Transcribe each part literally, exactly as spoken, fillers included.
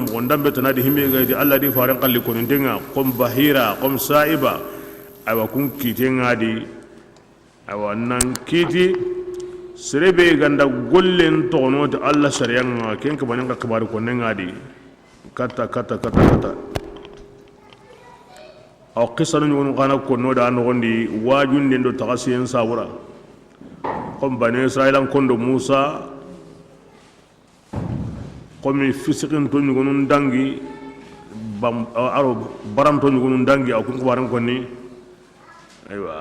moxon danbe tana di, himbe ga ti Alla do i faaren xalli koninten ŋa, comme Bahira, comme Sa'iba. Aywa, kun kiiten ŋa di. Aywa, nan kiiti sere be ga nda gollen toxono ti Alla sariyan ŋa, ken kabanen xa xibaari konnen ŋa di. Katta, katta, katta, katta. Awa, xisanu ɲogonu xa na konno da noxon di, wajunden do taxasiyen sabura. Comme Bani Israila n kondo Musa, comme fisiqinto ɲogonun dangi, bam-, aro baranto ɲogonun dangi, a kun xibaaren konni. Aywa.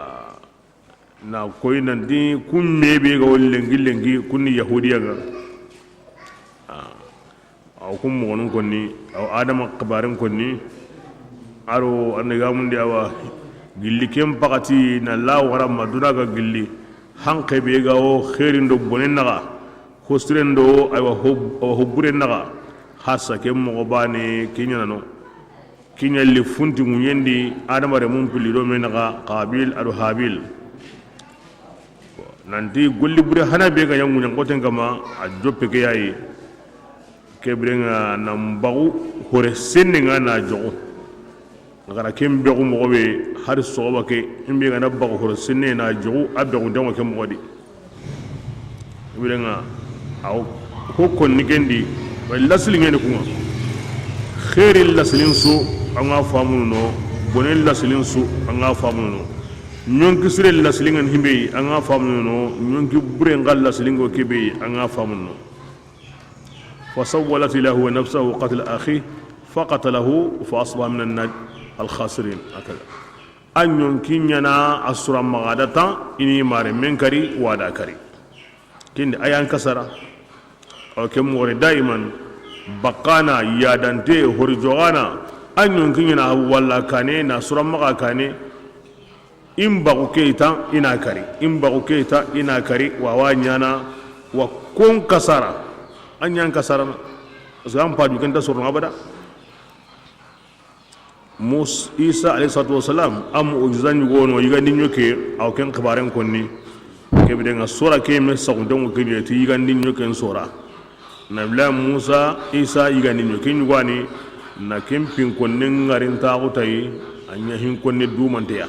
Na koy nanti kun me be ga wo lenki lenki, kun ni Yahudiya ga. Ah. Aw kun moxonun konni, aw Adama xibaaren konni. Aro anda ga mundi awa gilli ken paxati na la wara ma duna ga gilli. Hanke be ga wo xeerin do bonen naxa, hosiren do aywa hob-, awa hoburen naxa. Hasa ken moxo baane ke ɲaana no. Ke ɲa li funti ŋuɲen di, Adama renmun pilli do me naxa, Qabil ado Habil. Nanti golli bure hana be ga ɲa ŋuɲen xoten kama, a joppe ke yayi. Ke biren ŋa nan baxu hore senne ŋa na joxu. A ga ra ken bexu moxo be, hari soxoba ke, himbe ga na baxu hore senne na joxu, a bexunten ŋo ke moxo di. Biren ŋa, aw ho konni ken di, way lasiliŋe ni kun ŋa. Xeeri lasilin su, an ga famunu no, bonen lasilin su, an ga famunu no. Ɲonki sire lasilin ŋa ni himbe, an ga famunu no, ɲonki bure ŋa lasilin ŋo ke be, an ga famunu no. Fa sawwalat lahu nafsuhu qatla akhihi fa qatalahu fa asbaha min al-khasirin. Hakada. A ɲonki ɲaana a sura maxa da tan, i ni maarenmen kari, wa da kari. Ken di a yan kasara. Aw ke moxo ri daiman, bakana, yadante, hori joxana, a ɲonki ɲaana walla kane, na sura maxa kane, in baxu ke tan, i na kari, in baxu ke tan, i na kari, wa wa ɲaana, wa kon kasara, a ɲan kasara na. Parce que an paju ken ta soro abada. Mus-, Isa alayhi salatu wasalam, a mu'jiza ɲugono, yigandi ɲoke, aw ken xibaaren konni. Ke biren ŋa sora ke me saxunten ŋo ke ɲi ti yigandi ɲoken sora. Nabila Musa, Isa yigandi ɲoke ɲugani, na ken pin konnen ŋarin taxu tayi, a ɲa hin konne dumanteya.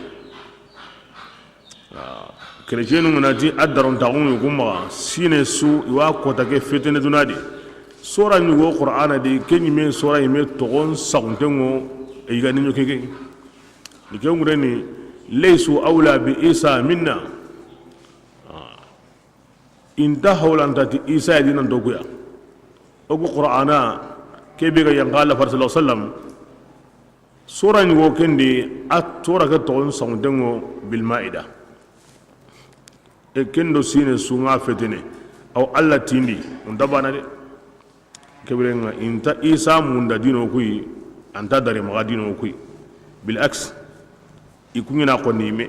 Ah, chrétienu ŋa na ti a darontaxun ŋa kun maxa, sine su, i wa kota ke fetene duna di. Sora ɲugo Qur'ana di, ke ɲime sora yime toxon saxunten ŋo, e yigandi ɲoke ke. Ni ke ŋureni, laysu awla bi Isa minna. Ah. I nta hawlanta ti Isa ya dinan do kuya. O ku Qur'ana, ke be ga yanqa Alla faare sallallahu alayhi wasallam. Sora ɲugo ken di, a sora ke toxon saxunten ŋo bil Maida. E ken do sine su ŋa fetene, aw Alla tindi, o nta bana de. Ke biren ŋa, i nta Isa munda dino kuyi, a nta dare maxa dino kuyi. Bil aks, i ku ɲaana konni me.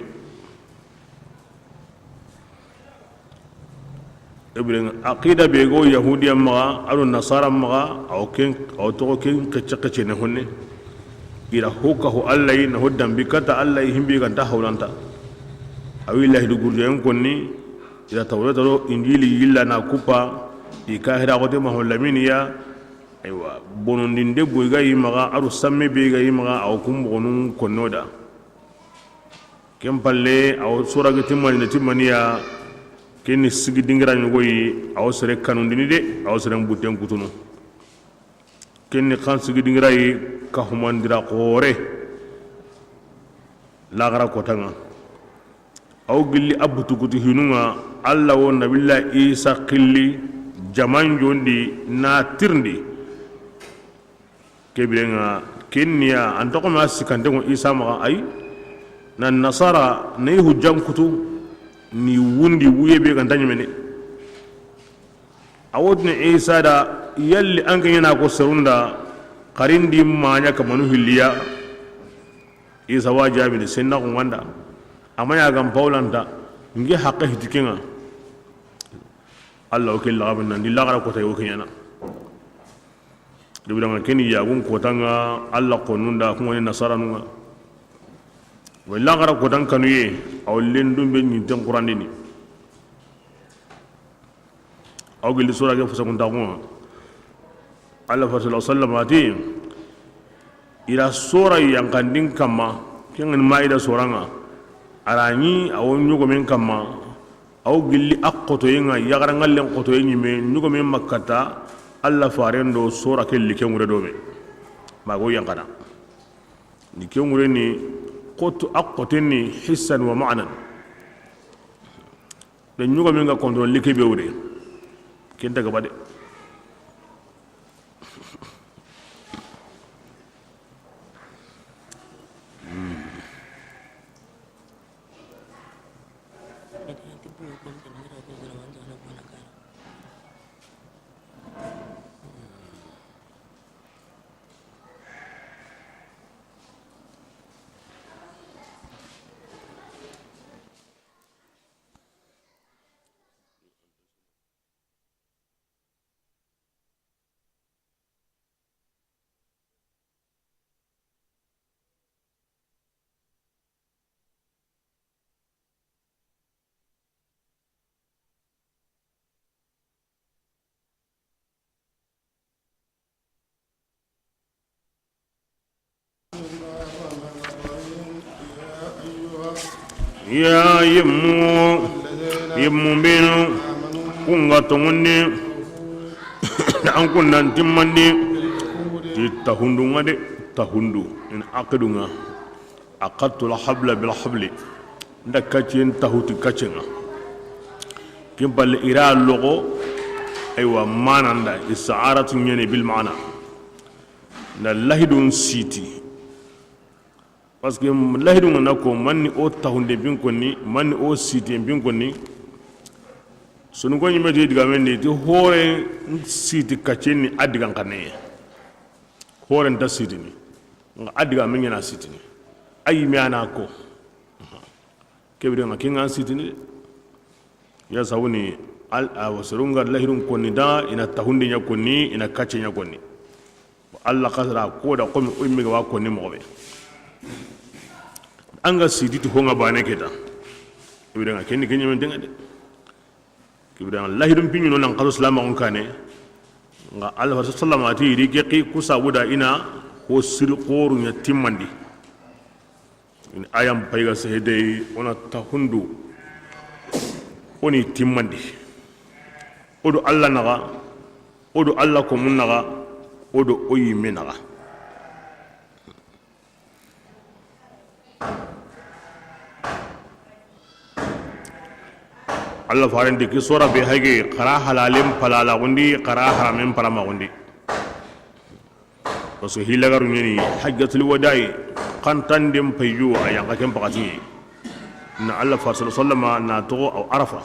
Ke biren ŋa, aqida be go Yahudiya maxa, ado Nasara maxa, aw ken, aw toxo ken xece xece ne honne. I ra ho ka ho Alla yi, na ho dambi kata Alla yi, himbe ga nta hawlanta. Awi lahidu gurjayen konni, i ra Tawreta do Injili yilla na kupa, i ka hira xote ma ho laminiya. Aywa, bonondinde boy ga yi maxa, ado samme be ga yi maxa, aw kun moxonun konno da. Ken palle, aw sora ga timmani na timmaniya, ken ni sigi dingira ɲugoyi, aw sere kanundini de, aw sere buten kutunu. Ken ni xan sigi dingira yi ka humandira xoore. Laxara kotan ŋa. Aw gilli a butu kutu hinun ŋa, Alla wo Nabila Isa xilli jaman jondi na tirindi. Ke biren ŋa, ken ni ya, an toxo ma sikkanten ŋo Isa maxa, ay, na Nasara, na i hujjan kutu, ni wundi wuye be ga nta ɲemene. A wotini Isa da, yalli an ke ɲaana ko serunda, xarindi maɲa kamanu hilliya. Isa wa jaabini, senna xunganda. A ma ɲa gan pawlanta, nge haqqe hiti ke ŋa. Alla o ke laxabin nan di laxara kota yo ke ɲaana. Debiranga keni yagun kotan ŋa, Alla konun da, kun ŋa ni Nasaranun ŋa. Wa laxara kotan kanuye, aw lendun be ɲinten xurandini. Aw gilli sora ke fasakuntaxun ŋa. Allah fa sallallahu alaihi wasallam a ti, i ra sora yanqandin kamma, ken ga ni Maida soran ŋa, a ra ɲi a wo ɲogomen kamma, a wo gilli a xotoyen ŋa, yaxaranŋallen xotoyen ɲi me, ɲogomen ma katta Allah faren do sora ke like ŋure do me, ma ga wo yanqana. Ni ke ŋure ni xoto, a xoten ni hissan wa ma'nan. Da ɲogomen ga kontono like be wure, ken ta gaba de. Ya yimmu, yimmu benu, kun ga tonŋundi, an kun nan timmandi, ti tahundu ŋa de, tahundu, in aqidun ŋa. Aqadtu al-habla bil habli. N da kacce n tahuti kacce ŋa. Kin palle i ra logo, aywa, mana nda, isti'aratu ɲeni bil ma'na. N da lahidun siti. Parce que lahidun ŋa na ko, manni o tahunde bin konni, manni o siti bin konni. Sunu ko ɲi me ti digamendi, ti hore n siti kacce ni a digan xanne. Hore nta sitini. Nga a diga me ɲana sitini. A yi me a na ko. Ke biren ŋa ke ŋa sitini de. Ya sawuni al, a wa serun ga lahirun konni da, i na tahundi ɲa konni, i na kacce ɲa konni. Allah xasara ko da komi o yi me ga wa konni moxo be. An ga siti ti ho ŋa bane ke ta. Ke biren ŋa ke ni ke ɲemen tenŋa de. Ke biren ŋa lahidun piɲu no nan xaso silamaxun kane. Nga Allah sallallahu alaihi wasallam a ti, i ri ke xi ku sabu da i na ho siri xoru ɲa timmandi. In ayan pay ga sehedey, o na tahundu, o ni timmandi. O do Allah naxa, o do Allah komun naxa, o do o yi me naxa. Allah farenti ke sora be hage, xara halalen palalaxundi, xara haramen palamaxundi. Parce que hilagaru ɲeni hajjatul wada'i, xantanden payju a yanqa ken paxati. Na Allah fa sallallahu alaihi wasallam na toxo aw Arafa.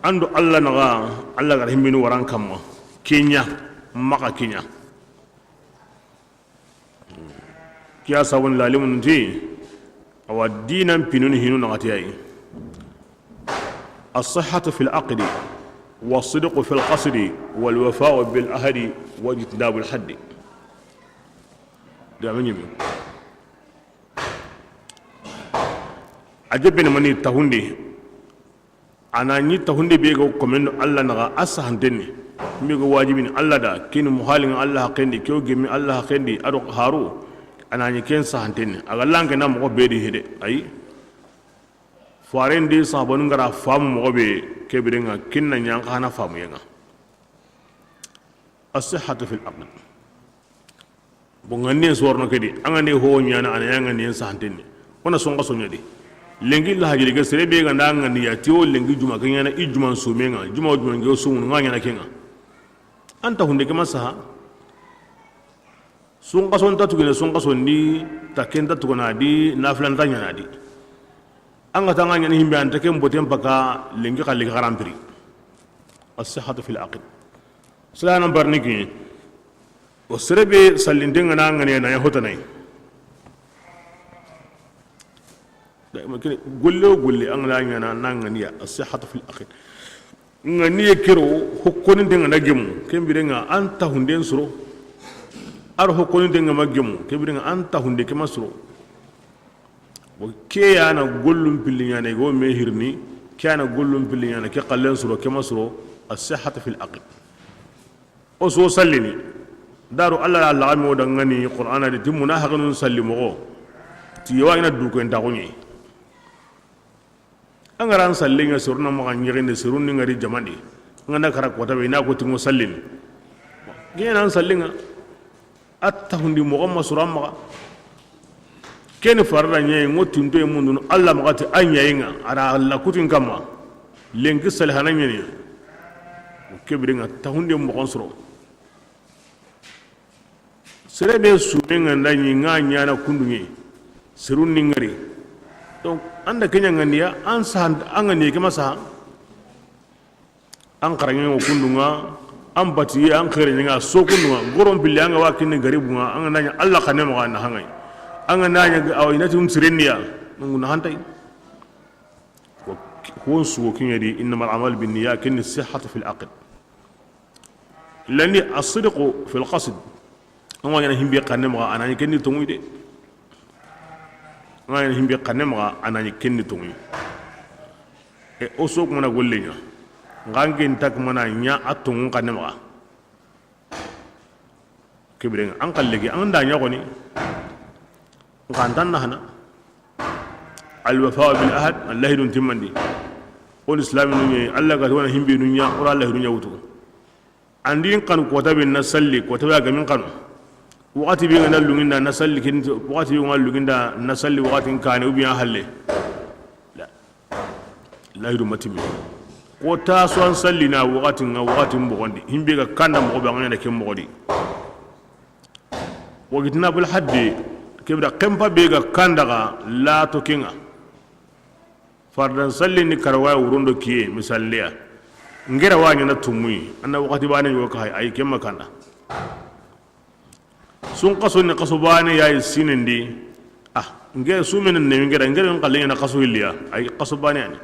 An do Allah naxa, Allah ga ra himbini waran kamma. Ke ɲa, maxa ke ɲa. Ke ya sabun lalimun ti, awa dinan pinun hinu naxati yayi. As-sihhatu fil aqdi, was-sidqu fil qasdi, wal wafa'u bil ahdi, wajtinabul haddi. Digamen ɲi me. A jebene mani tahunde. A na ɲi tahunde be ga komen do Allah naxa, a sahanten ni. Be ga wajibini Allah da, kini muhalin Allah haqqen di, ke wo gemi Allah haqqen di, a do haru. A na ɲi ken sahanten ni. A ga lanke na moxo be di hede. Ayi. Faren di sahabanu nga ra famu moxo be, ke biren ŋa ken na ɲa an xa na famuyen ŋa. As-sihhatu fil aqd. Bon, ŋandiyen sorono ke di, an ga ni ho ɲana, a na ya ŋandiyen sahanten ni. O na sonxa soɲa di. Lenki lahajiri ke sere be ga nda ŋandi ya, ti o lenki juma ke ɲana, i juma somen ŋa, juma o juma nge o somunu ŋa ɲana ken ŋa. An tahunde ke ma saha. Sunxason ta tugune, sunxason di, takken ta tuguna di, nafilan ta ɲana di. An ga ta ŋa ɲani himbe, an ta ken boten paka lenki xalli xarampiri. As-sihhatu fil aqd. Silana barni ki. O sere be sallinten ŋa na ŋaniya na ya hotanay. Golle o golle an ga na ɲana na ŋaniya, as-sihhatu fil aqd. Ŋaniye kero, hokkoninten ŋa na gemu, ken biren ŋa an tahunden soro. Ar hokkoninten ŋa ma gemu, ken biren ŋa an tahunde ke ma soro. Bon, ke ya na gollum pilli ɲaana, i go me hirini, ke ya na gollum pilli ɲaana, ke xallen suro, ke ma suro, as-sihhatu fil aqd. O so sallini, daru Alla la laxami o dangani Qur'ana di, ti muna haqinun salli moxo, ti yowa ina du ko enta xo ɲi. An ga ra an sallinga, serun na maxa ɲexinde, serun ni ngari jamandi, an ga na kara kota be, i na ko tingo sallini. Gena an sallinga, a taxundi moxo ma sura maxa. Keni farada ɲayi, ŋo tintoye mundunu Alla maxa ti a ɲayinga, a ra Alla kutin kamma. Lenki salihana ɲani. Kebirenga taxundi moxon soro. Sere be sume ŋa nda ɲi ŋa ɲana kunduŋe, serun ni ŋari. Donc, an da ke ɲa ŋandiya, an saha, an ŋandiye ke ma saha. An xaraŋe ŋo kunduŋa, an batiye, an xereɲe ŋa so kunduŋa, goron pille an ga wa kinni garibuŋa, an ga na ɲa Alla xanne maxa na haŋay. An ga na ɲa awa i na ti un sirendiya, nungu na hantay. Ko, ko su wo kiɲe di, innamal a'malu binniyat, kinni sihhatu fil aqd. Landi as-sidqu fil qasd. An wa ɲana himbe xanne maxa, a na ɲi kenni tonŋuy de. An wa ɲana himbe xanne maxa, a na ɲi kenni tonŋuy. E o so kuma na golle ɲa. Ngan ken tak mana ɲa a tonŋu xanne maxa. Kebirenga an xalle ke, an da ɲa xoni. Ngan tan na hana. Al-wafa'u bil ahd, Alla hidun timmandi. O ni islaminu ɲa, Alla ga ti o na himbe nu ɲa, o ra Alla hidun ɲa wutu. An di n xanu kota be na salli, kota be a ga min xanu. Waxati be ga na lunginda na salli, kin waxati be ga na lunginda na salli, waxatin kane, ou bien halle. La. Lahidu matimi. Ko ta so an salli na waxatin ŋa, waxatin boxondi. Himbe ga kanda moxo be, an ga ɲana ke moxo di. Wa gitna bul haddi, kebira kempa be ga kanda ga lato kenga. Fardan salli ni karawa wurondo kiye, misalliya. Ngera wa ɲana tumuyi, anna waxati bane ɲo ka hay, ay kemma kanda. Sun xaso ni xaso bane yayi sinendi. Ah, nge sumene ne ngera, ngera on xalle ɲana xaso hilliya, ay xaso bane ani.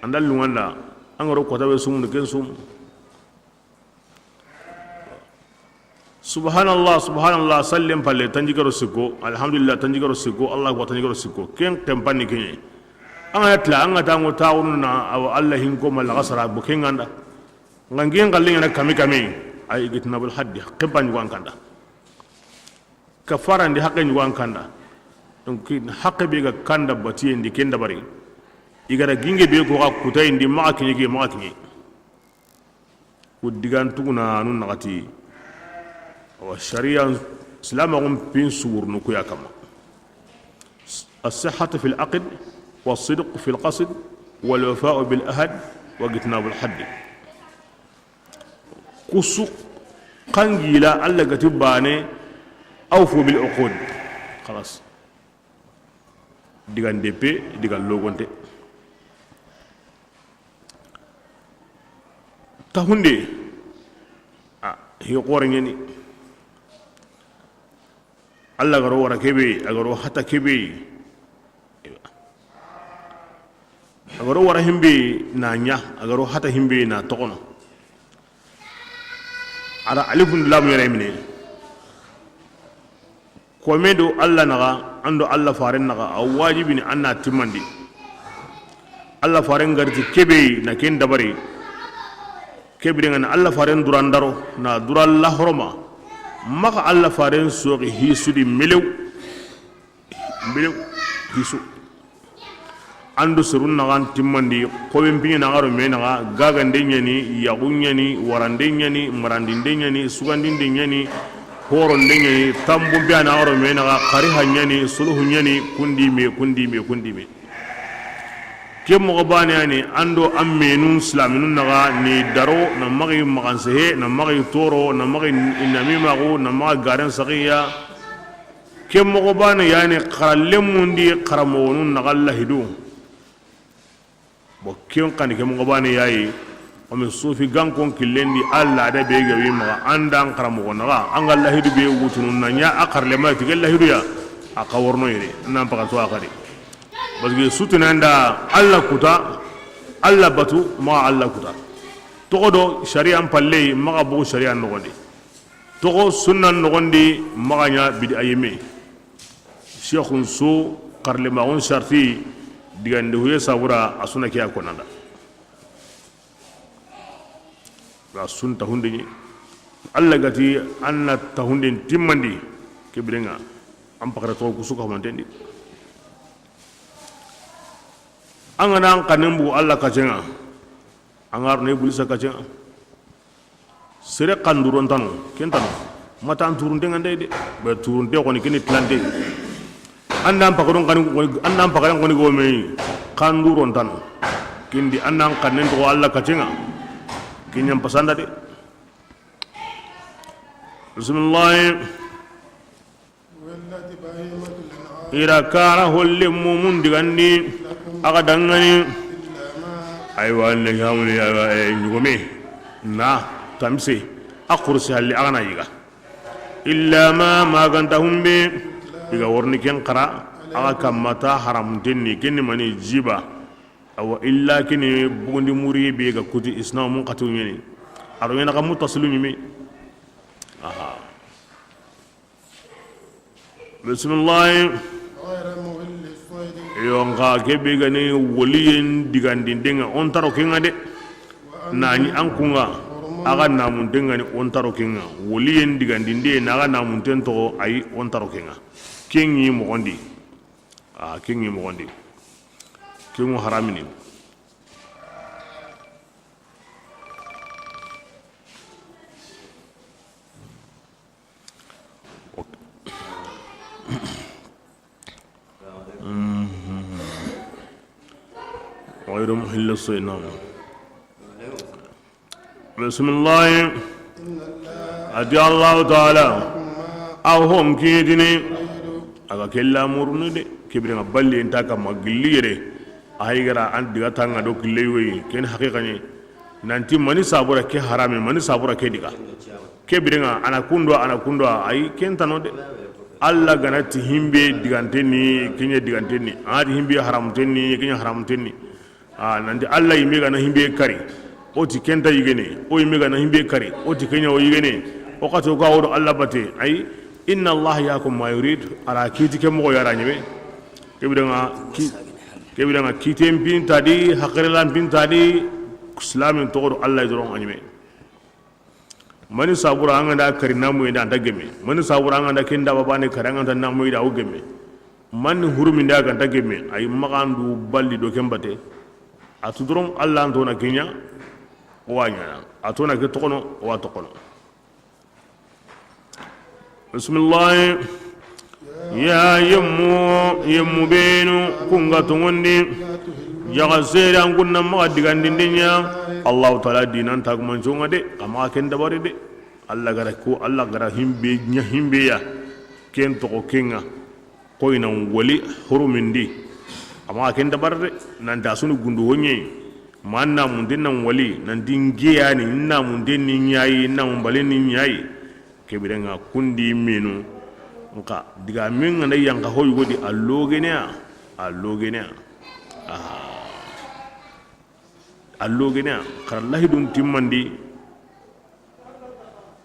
Andal lunganda, angaro kota be sumu ken sum. Subhanallah, subhanallah, sallen palle, tanjigaro sikko, alhamdulillah, tanjigaro sikko, Allahu akbar, tanjigaro sikko. Ken kempani kenye. An ga tla, an ga tango taxunu na, awa Alla hinko ma laga sara bo ken ganda. Ngan gen galle ngana kami kami, ay gitna bul haddi, kempan ɲugo an kanda. Kafarandi haqqe ɲugo an kanda. Donc haqqe be ga kanda batiyendi ken dabari. I ga da ginge be ko ga kutayindi maxa kiɲe ke maxa kiɲe. Ku digan tuguna anu naxati. Wa shari'an silamaxun pin suwurnu kuya kama. As-sihhatu fil aqd, was-sidqu fil qasd, wal wafa'u bil ahd, wa gitnabul haddi. Kusu kangila Alla gati bane, awfu bil uqud. Xalas. Digan deppe, digan logonte. Taxunde, a hi xore ɲeni. Alla garo wara kebe, a garo hata kebe. A garo wara himbe na ɲa, a garo hata himbe na toxono. Ara alifun lamu yere mine. Kome do Alla naxa, an do Alla faren naxa, a wajibini an na timmandi. Alla faren gariti kebe na ken dabari. Kebire ngana Alla faren durandaro, na dura la horoma. Maxa Alla faren soxi hisudi melew. Melew hisu. An do serun naxan timmandi, xoben piɲe na xaro me naxa, gagande ɲani, yaxu ɲani, warande ɲani, marandinde ɲani, sugandinde ɲani, horonde ɲani, tambumpe a na xaro me naxa, xariha ɲani, suluhu ɲani, kundi me, kundi me, kundi me. Ke moxo bane yani, an do an menun silaminun naxa ni daro, na maxi maxansehe, na maxi toro, na maxi namimaxu, na maxa garen saxiya. Ke moxo bane yani, xara lemundi xaramoxonun naxa lahidu. Bon, ken xani ke moxo bane yayi, o me sufi gankon killendi Alla da be ga wi maxa, an da an xaramoxo naxa, an ga lahidu be wutunu na ɲa a xarlema ti ke lahidu ya, a xa worno yere, nan paxa to a xari. Parce que sutunanda Alla kuta, Alla batu, maxa Alla kuta. Toxo do shari'an palle, maxa bogu shari'an noxondi. Toxo sunnan noxondi, maxa ɲa bidi a yeme. Sheikhun su, Xarlemaxun sarti, digande huye sabura, a su na ke ya konanda. A su nta hunde ɲi. Alla ga ti an na ta hunden timmandi, ke biren ŋa, an paxare toxo ku su ka humanten di. An ga na an xannen bugu Alla kaccen ŋa, an ga ro na Ibliisa kaccen ŋa. Sere xanduron tano, ken tano. Mata an turunte ŋa ndey de. Be turunte xoni keni tilante. An da an paxaron xani, an da an paxaren xoni go me xanduron tano. Ken di an da an xannen toxo Alla kaccen ŋa. Ken ɲa n pasanda de. Bisimilahi. I ra kara holle mumun digandi a ga dangani. Aywa, ne gamuni, aywa, e, ɲugome na tamse a kursi halli a ga na yiga. Illa ma, ma ganta humbe i ga worni ken xara a ga kamma ta haramunten ni, ken ni mani jiba. Awa, illa kini bugundi muri be ga kuti isna mun xatu ɲeni. A ro ɲena xa muttasilu ɲimi. Aha. Bisimilahi. Yo, nxa ke be ga ni woliyen digandinden ŋa, o nta ro ken ŋa de. Na ɲi an kun ŋa, a ga namunten ŋa ni, o nta ro ken ŋa. Woliyen digandinde na a ga namunten toxo, ayi, o nta ro ken ŋa. Ken ɲi moxon di. A, ken ɲi moxon di. Ken ŋo haramini. غير محل الصيد. نعم. Bisimilahi. A ti Allahu taala, a hon kitini. A ga kella muruni de, ke biren ŋa balli nta kamma gilli yere. A hay gara an diga tanga do kille yoyi, ken haqiqa ni. Nanti mani sabura ke harame, mani sabura ke diga. Ke biren ŋa, a na kundo, a na kundo, ayi, ken tano de. Alla ga na ti himbe diganten ni, ken ɲa diganten ni. A na ti himbe haramunten ni, ken ɲa haramunten ni. A, nanti Alla yinme ga na himbe kari, o ti ken nta yigene, o yinme ga na himbe kari, o ti ken ɲa o yigene, o xati o ga wodo Alla bate, ayi, inna Allah yahkum ma yurid, a ra kiti ke moxo ya ra ɲeme. Ke biren ŋa ki-, ke biren ŋa kiten pinta di, haqilan pinta di, silamin toxo do Alla doron a ɲeme. Mani sabura an ga da kari namu ida anta gemme. Mani sabura an ga da ken da babane kari an ga da namu ida o gemme. Mani hurumi da ga anta gemme. Ayi, maxa an du balli do ken bate. A tu doron Alla an to na ken ɲa, o wa ɲaana. A to na ke toxono, o wa toxono. Bisimilahi. Ya yemmu, yemmu benu, kun ga tongondi. Jaxa sere an kun na maxa digandinden ɲa. Allahu taala dinan tagumanco ŋa de, a maxa ken dabari de. Alla gara ko, Alla gara himbe ɲa himbe ya. Ken toxo ken ŋa. Koy nan woli hurumindi. A maxa ken dabari de. Nanti a su ni gundu hoɲe. Ma namunten nan woli, nanti n ke ya ni, n namunten ni ɲa yi, n namun balen ni ɲa yi. Ke biren ŋa kundi menu. Nxa diga min ga na yanqa ho yugo di, a logene ya, a logene ya. Aha. A logene ya, xara lahidun timmandi.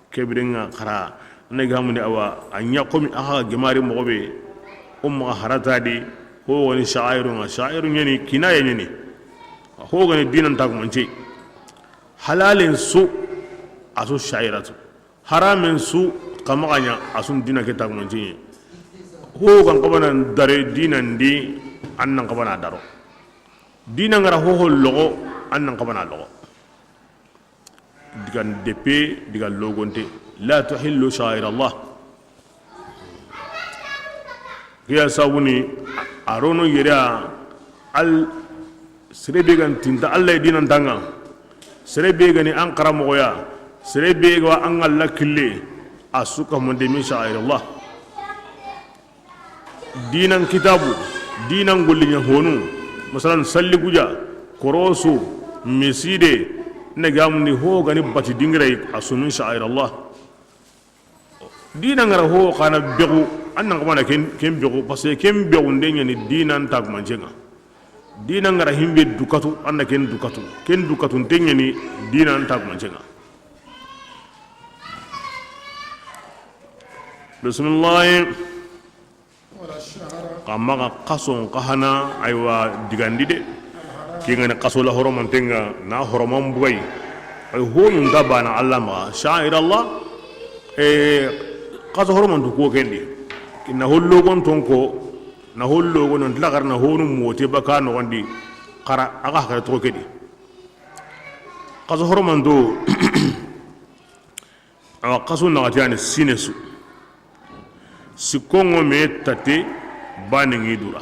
Ke biren ŋa xara na gamundi awa, a ɲa komi a xa gemari moxo be, o maxa harata di, ho ga ni sha'irun ŋa, sha'irun ɲa ni, kinaya ɲa ni. Ho ga ni dinan tagumance. Halalen su, a su sha'iratu. Haramen su, xa maxa ɲa, a su n dina ke tagumance ɲa. Ho ga n xabana dare dinan di, an nan xabana daro. Dinan ga ra ho ho loxo, an nan xabana loxo. Digan deppe, digan logonte. La tuhillu sha'air Allah. Ke ya sabuni, a rono yere ya, al, sere be ga n tinta Alla dinan tanga. Sere be ga ni an xaramoxo ya. Sere be ga wa an Alla kille. A su ka mande min sha'air Allah. Dinan kitabu, dinan golliɲa honu, masalan, salli guja, korosu, miside, na gamundi ho ga ni bati dingiray, a su nu sha'air Allah. Dinan ga ra ho xa na bexu, an nan xabana ken, ken bexu, parce que ken bexunde ɲa ni dinan tagumance ŋa. Dinan ga ra himbe dukatu, an na ken dukatu, ken dukatunte ɲa ni dinan tagumance ŋa. Bisimilahi. ولا الشهر. Xa maxa xason xa hana, aywa, digandi de. Ke ga ni xaso la horomanten ŋa, na horoman bugay. Ay, honu nta bana Allah maxa, sha'air Allah. E, xaso horomantu ko kendi. Na hollo gon ton ko, na hollo gon non, tila xara na honu mote baka noxondi. Xara, a ga xara to kedi. Xaso horomanto, awa, xasu naxati yani sine su. Sikkonŋo me tate bane ŋi dura.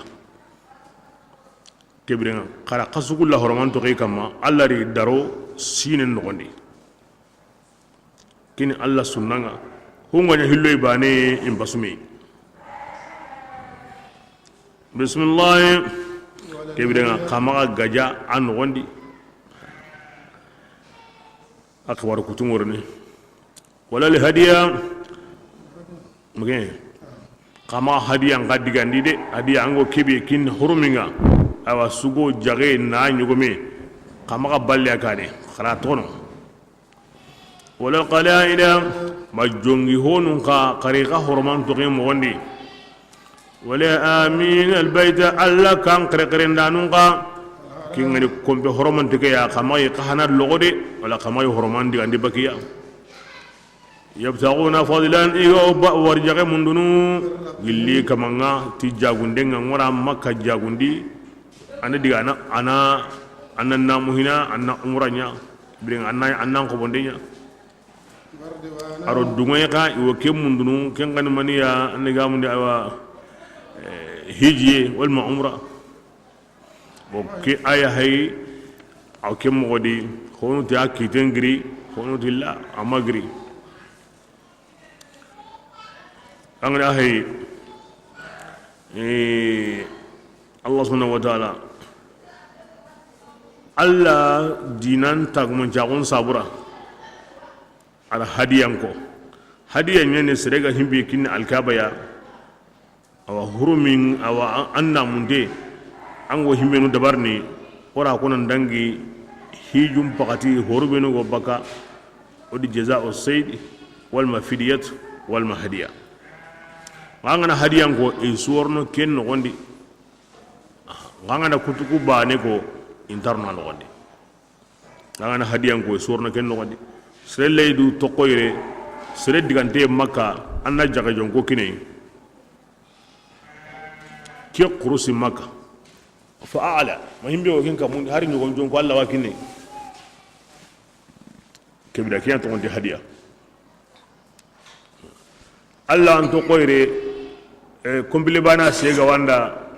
Kebirenŋa, xara xasu kulla horomanto xey kamma, Allah ri daro sine noxondi. Kini Allah sunnanŋa, hunga ɲa hilloy bane in basume. Bismillahi. Kebirenŋa, xa maxa gaja a noxondi. A xibaru kutu ŋorni. Wala li hadiya. Muge. Xa maxa hadiya nxa digandi de. Hadiya ango kebe kin huruminŋa. Awa, sugo, jage, na ɲogome. Xa maxa balle a kane. Xara tono. Wala qalaida, ma jongi honun xa, xari xa horoman toxi moxondi. Wala amin albayta, Allah kan xerexerendanun xa, kingani kompe horoman tike ya, xa maxi xa hana loxo de, wala xa maxi horoman digandi bakiya. Yabtaxuna fadlan, i ga ba warjaxe mundunu, gilli kamanŋa, ti jagundenŋa, ŋora Makka jagundi, anda diga ana, ana, ana namu hina, ana umra ɲa, birin ana, ana xobonde ɲa. Aro dungoye xa, i wo ke mundunu, ken xani maniya, anda gamundi awa, eh, hijiye, walma umra. Bon, ke aya hay, aw ke moxo di, honu ti a kiten giri, honu ti la, a ma giri. An ga na hay, eh, Allah subhanahu wa ta'ala, Allah dinan tagumancaxun sabura, a da hadiyan ko. Hadiyan ɲa ni sere ga himbe kinni Alkaba ya, awa hurumin, awa an, an namunte, an go himbenu dabarni, ora konan dangi, hijum pakati, horubenu go baka, o di jaza'u sayd, walma fidiyat, walma hadiya. Xa an ga na hadiyan ko, i suwarno ken noxondi. Xa an ga na kutuku bane ko, intarno noxondi. Xa an ga na hadiyan ko, i suwarno ken noxondi. Sere leydu toxoyre, sere digante Makka, an na jaxe jonko kine. Ke xurusi Makka. Fa a'la. Ma himbe wo ken kamundi, hari ɲogon jonko Allah wa kine. Kebira kiyan toxonti hadiya. Allah an to xoyre, eh, kompile bana sega wanda,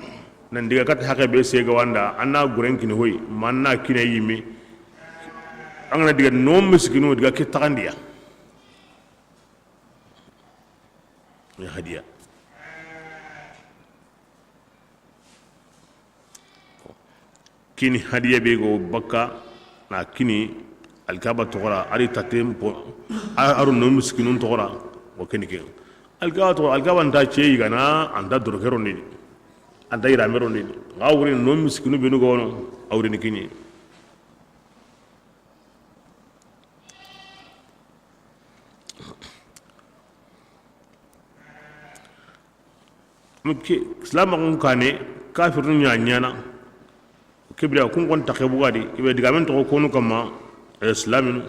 nan diga kat haqe be sega wanda, an na guren kini hoy, man na kine yimi. An ga na diga no miskinu diga ke taxandiya. Ya hadiya. Kini hadiya be go bakka na kini Alkaba toxora, ari tatem po, a-, aru no miskinun toxora, o keni ke. Alkaba toxora, Alkaba nta ce yigana, anta doro ke rondini. Anta yirame rondini. Nga wuri no miskinu benu gono, a wurini kini. Ke silamaxun kane, kafirinu ɲa ɲana. Kebira kun kon taxe bugadi, i be digamen toxo konu kamma, eh, silaminu.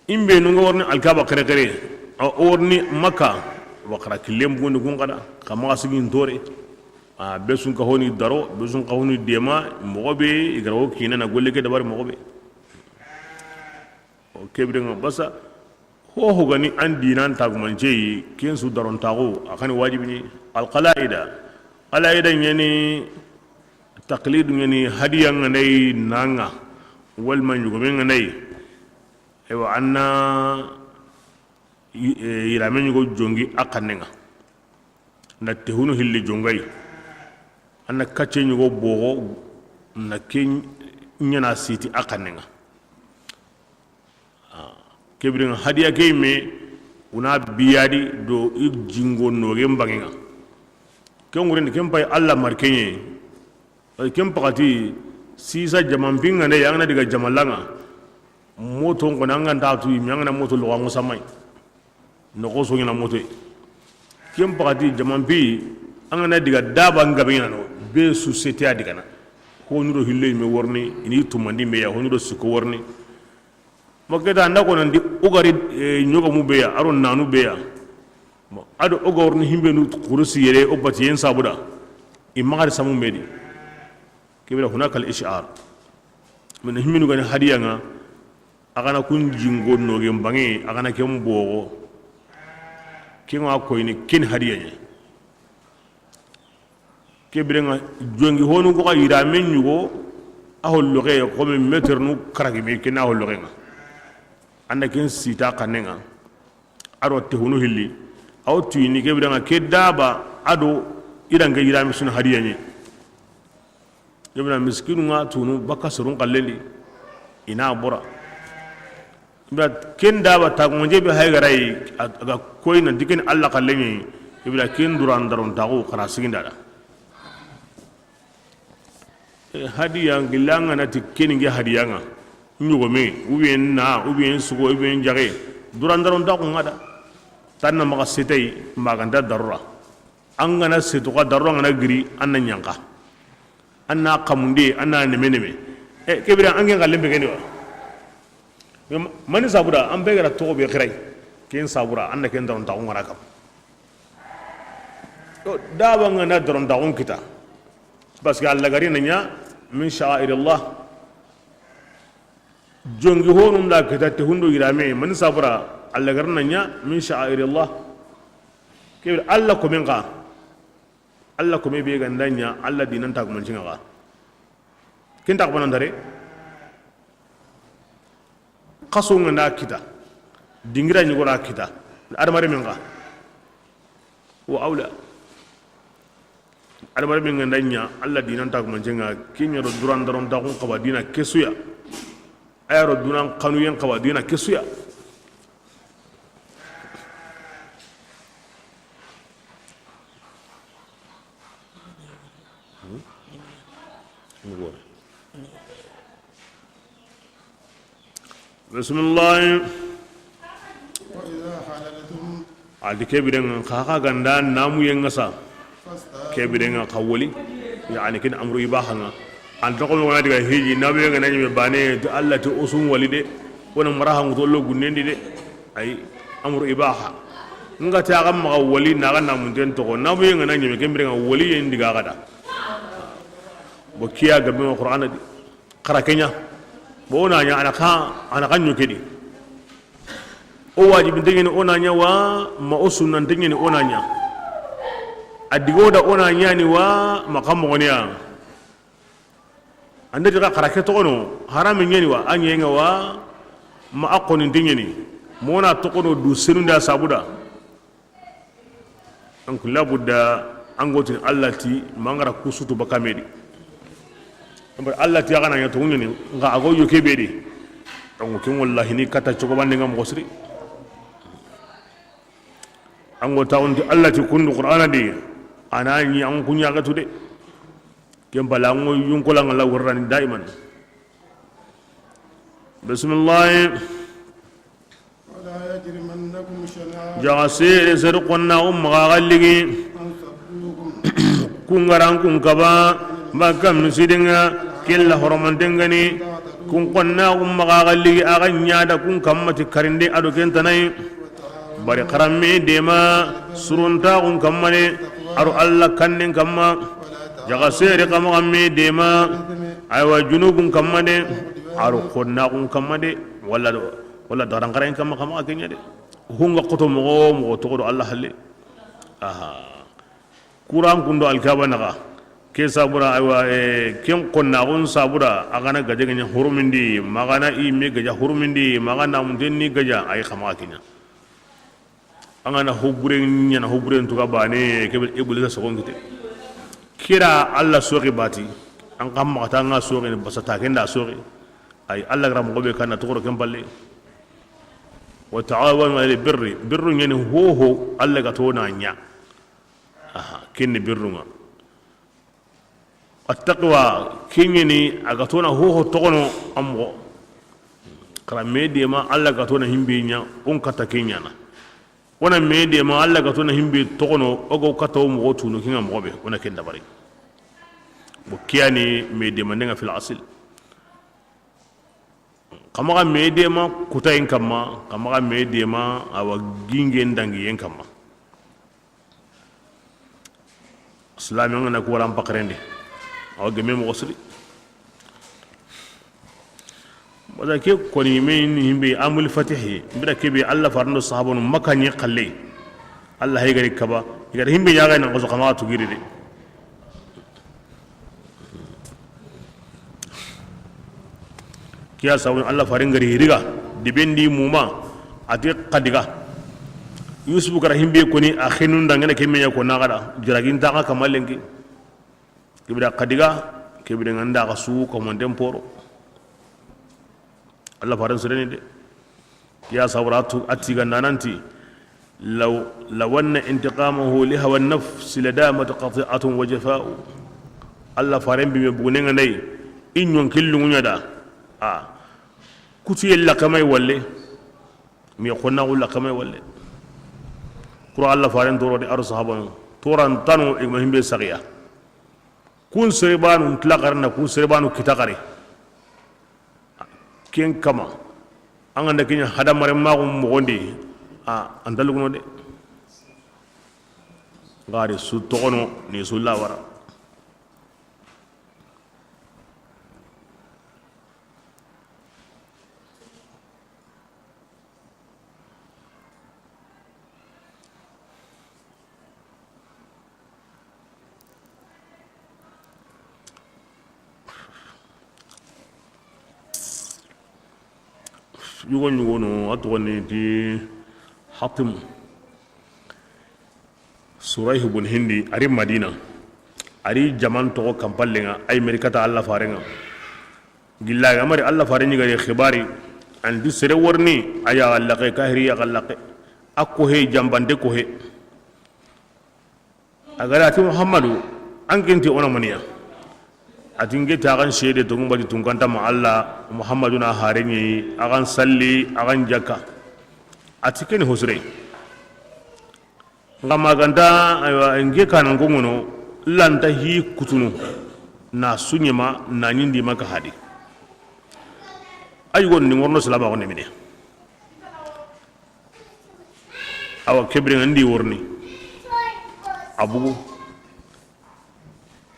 Imbe nunga warni Alkaba kere kere, a warni Makka, wa xara killen bugundi kun kada, xa maxa sigin tore. A be sun ka honi daro, be sun ka honi dema, moxo be i gara wo kine na golle ke dabari moxo be. O kebirenga basa, ho ho gani an dinan tagumance yi, ken su daron taxu, a xani wajibini. Alqalaida, qalaida ɲani, taqlidu ɲani, hadiya nga nay nanga, walma ɲugome nga nay. Ewa, anna yi-, e, yirame ɲugo jongi a xannenga. Na tehunu hilli jongay. Anna kacce ɲugo bogo, na ke ɲana siti a xannenga. Ah, kebirin hadiya ke me, una biyadi do i jingo nogen bangenga. Ken ŋurindi, ken pay Alla markeɲe. Ken paxati sisa jaman pinŋa ne, an ga na diga jaman lanŋa, moto n kona, an ga nta tu yime, an ga na moto loxo, an ŋa samay. Noxo soɲana motoye. Ken paxati jaman pi, an ga na diga daba n gabe ɲana no, be su sete a digana. Honu do hillo yime worni, ini tumandi me ya, honu do sikko worni. Ma keta anda ko nandi o gari, eh, ɲogomu be ya, aro nanu be ya. Bon, ado o ga worni himbe nu kurusi yere, o batiyen sabuda. I maxari samu medi. Kebira hunaka al ishar. Min himminu gani hadiya ŋa, a ga na kun jingo nogen banŋe, a ga na ken bogo. Ken ŋa koyini ken hadiya ɲa. Kebira ŋa jongi honu ko ga yirame ɲugo, a holloxe, comme meter nu karagi me ken a holloxe ŋa. Anda ken sita xanne ŋa. Aro te hunu hilli. Aw tuyini kebira ŋa ke daba ado irange yirame sunu hadiya ɲe. Ibra miskinu ŋa tunu baka sorun xallendi. Ina bora. Ibra ken daba tagonje be hay garay, a ga koy na diken Alla xalleɲe. Ibra ken duran daron taxu xara siginda da. Eh, hadiya gilla ŋa na ti keni nge hadiya ŋa. Ɲogome, ou bien na, ou bien sugo, ou bien jaxe. Duran daron taxu ŋa da. Tanna maxa setay, maganta darura. An ga na setu xa darura, an ga na giri, an na ɲanka. An na xamunde, an na neme neme. E, kebira an ken xallen be geni wa. Mani sabuda, an be gara toxo be xiray. Ken sabuda, an na ken daron taxu ŋa ra kam. Yo, daba ŋa na daron taxu kita. Parce que Alla gari na ɲa min sha'airillah. Jongi honu nda kita te hundo yirame, mani sabuda, Alla gari na ɲa min sha'airillah. Kebira Alla komen xa. Alla kome be ga nda ɲa, Alla dinan tagumancinŋa xa. Ken taxu banandare. Xaso ŋa nda kita. Dingira ɲi gora kita. Adamare men xa. Wa awla. Adamare men ga nda ɲa, Alla dinan tagumancinŋa, ken ɲa do duran daron taxun xaba dina kesuya. A ya ro dunan xanuyen xaba dina kesuya. Bisimilahi. وإذا حللتم A ti ke biren ŋa xa, xa ga nda namuyen ŋa sa. Ke biren ŋa xa woli. Yani ken amru ibaha ŋa. An toxo mo na diga hiji, namuyen ŋa na ɲeme bane, ti Alla ti o su n woli de. Wona maraha ŋuto lo gunnen di de. Ay, amru ibaha. Nga ta ga maxa woli, na ga namunten toxo. Namuyen ŋa na ɲeme, ke biren ŋa woliyen diga xa da. Bo kiya gabe ma Qur'ana di. Xara ke ɲa. Bo o na ɲa, a na xa, a na xa ɲo ke di. O wajibinte ɲeni o na ɲa wa, ma o sunnante ɲeni o na ɲa. A digo da o na ɲani wa, ma xa moxoniya. An da ti xa xara ke toxono, harame ɲeni wa, a ɲeŋa wa, ma a xoninte ɲeni. Mo na toxono du senunda sabuda. Donc, labudda an ga tini Alla ti, ma an ga ra kusutu baka me di. Ambar Alla ti a ga na ɲa toxo ɲeni, nga a go yo ke be di. Donc, ken wallahi ni kata cogo bande nga moxo siri. An go tawon ti Alla ti kundu Qur'ana di, a na ɲi an ku ɲa ga tu de. Ken bala an go yunkola nga la warani daiman. Bismillah. ولا يجرمنكم شنآن Jaxa sere sere xonna o maxa xa ligi. أن صدوكم Kun ga ra kun kaba, baka misidenga, kella horomanten ga ni, kun xonna o maxa xa ligi, a ga ɲa da kun kamma ti karinde a do ken tanai. Bari xaramme dema, suruntaxun kamma de, a ro Alla kannen kamma, jaxa sere xa maxa me dema, aywa, junubun kamma de, a ro xonnaxun kamma de, walla do, walla daranxarayen kamma, xa maxa ke ɲa de. Hunga xoto moxo, moxo toxo do Alla halle. Aha. Kuran kundo alkaba naxa. Ke sabura, aywa, eh, ken xonnaxun sabura, a ga na gaje ɲa hurumindi, ma ga na i me gaja hurumindi, ma ga na munten ni gaja, ay xa maxa ke ɲa. An ga na hobure ɲana, hobure ntuga bane, kebe Iblisa sogon kite. Kira Alla soxi bati, an xa maxa ta nga soxi ni basata kenda soxi. Ay Alla ga ra moxo be kanna toxoro ken palle. Wa ta'awanu alal birri, birru ɲani hoho, Alla ga to na ɲa. Aha, ken ni birrun ŋa. Attaqwa, ken ɲa ni a ga tona hoho toxono a moxo. Xara me dema Alla ga tona himbe ɲa, o n katta ken ɲaana. O na me dema Alla ga tona himbe toxono, o ga o katta o moxo tunu ken ŋa moxo be, o na ken dabari. Bo ke ya ni me dema ndenga fil asil. Xa maxa me dema kutayen kamma, xa maxa me dema awa gingen dangiyen kamma. Silaame an ga na ku wara an paxarendi, awa gemme moxo siri. Wala ke koni me ni himbe amul fatihi, mbira kebe Alla farando sahabanu Makka ɲi xalle. Alla hay gari kaba, i gari himbe ɲaga na xoso xa maxa tugiri de. Ke ya sabu Alla faren gari riga, dibendi muma, a ti xa diga. Yusufu gara himbe koni a xenun da ngene ke me ɲa ko na gada, jiragin ta xa kamalenki. Kibira xa diga, kibira nganda xa su ko mon den poro. Alla faren sireni de. Ya sabu ra tu a ti ganda nanti, law, law anna intiqamahu li hawa nafsi ladamat qati'atun wa jafa'u. Alla faren bi me bugune nga ndey, i ɲon killu ŋuɲa da. A, kutu yella kamay walle, mi xonna xulla kamay walle. Kura Alla faren toro de aro sahabanu, toran tanu i ma himbe saxiya. Kun serebanu ntilaxarana, kun serebanu kitaxare. Ken kama, an ga nda ke ɲa hadamaren maxu moxondi, a, an ta luguno de. Gari su toxono ni su lawara. Yugo ɲugono a toxoni ti Hatim. Surayh bun Hindi, a ri Madina, a ri jaman toxo kanpallenŋa, ay meri kata Alla farenŋa. Gilla ga mari Alla faren ɲi gari xibari, an ti sere worini, a ya laxe, kahiri ya laxe, a kohe, jambante kohe. A gari a ti Muhammadu, an ken ti o na maniya. A ti n ke ti a xan seede to ŋumbati tunkanta ma Alla, Muhammadu na hare ɲi, a xan salli, a xan jakka. A ti ke ni hosire. Nxa maganta, aywa, n ke kanan ko ŋono, lanta hi kutunu, na suɲema, na ɲindi maka hadi. Ayi wonni ŋorno salama ko nemine. Awa kebire n di worni. A bugu.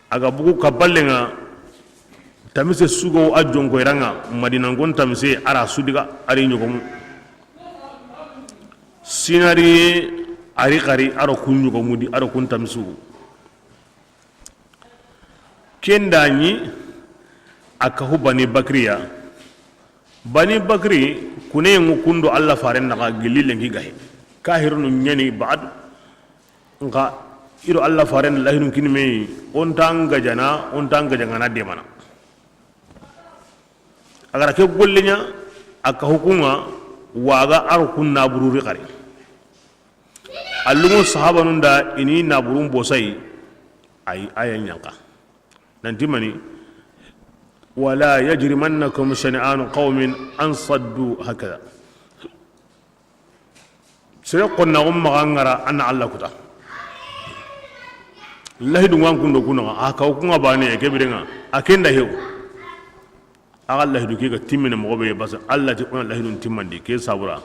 A ga bugu ka ballenŋa, tamise sugo a jonko iranŋa, Madinankon tamise a ra su diga, a ri ɲogomu. Sinari a ri xari, a ro kun ɲogomu di, a ro kun tamisugu. Ken da ɲi a kahu Bani Bakriya. Bani Bakri, kuneyenŋu kundo Alla faren naxa gilli lenki gahe. Kahirunu ɲani baadu. Nxa i do Alla faren lahinun kini me yi, o nta n gajana, o nta n gajaŋana demana. A gara ke golle ɲa, a kahu kunŋa, waga a ro kun nabururi xari. A lunŋo sahabanun da i ni naburun bosayi, ayi, a ya ɲanka. Nanti mani, wala yajrimannakum shan'anu qawmin an saddu hakada. Sere xonnaxu maxa ŋara a na Alla kuta. Lahidu ŋa n kundo kunaxa, a kaw kuŋa bane, ke birenŋa, a ken da hew. A ga lahidu ke ga timmene moxo be, basa Alla ti o na lahidun timmandi, ke sabura.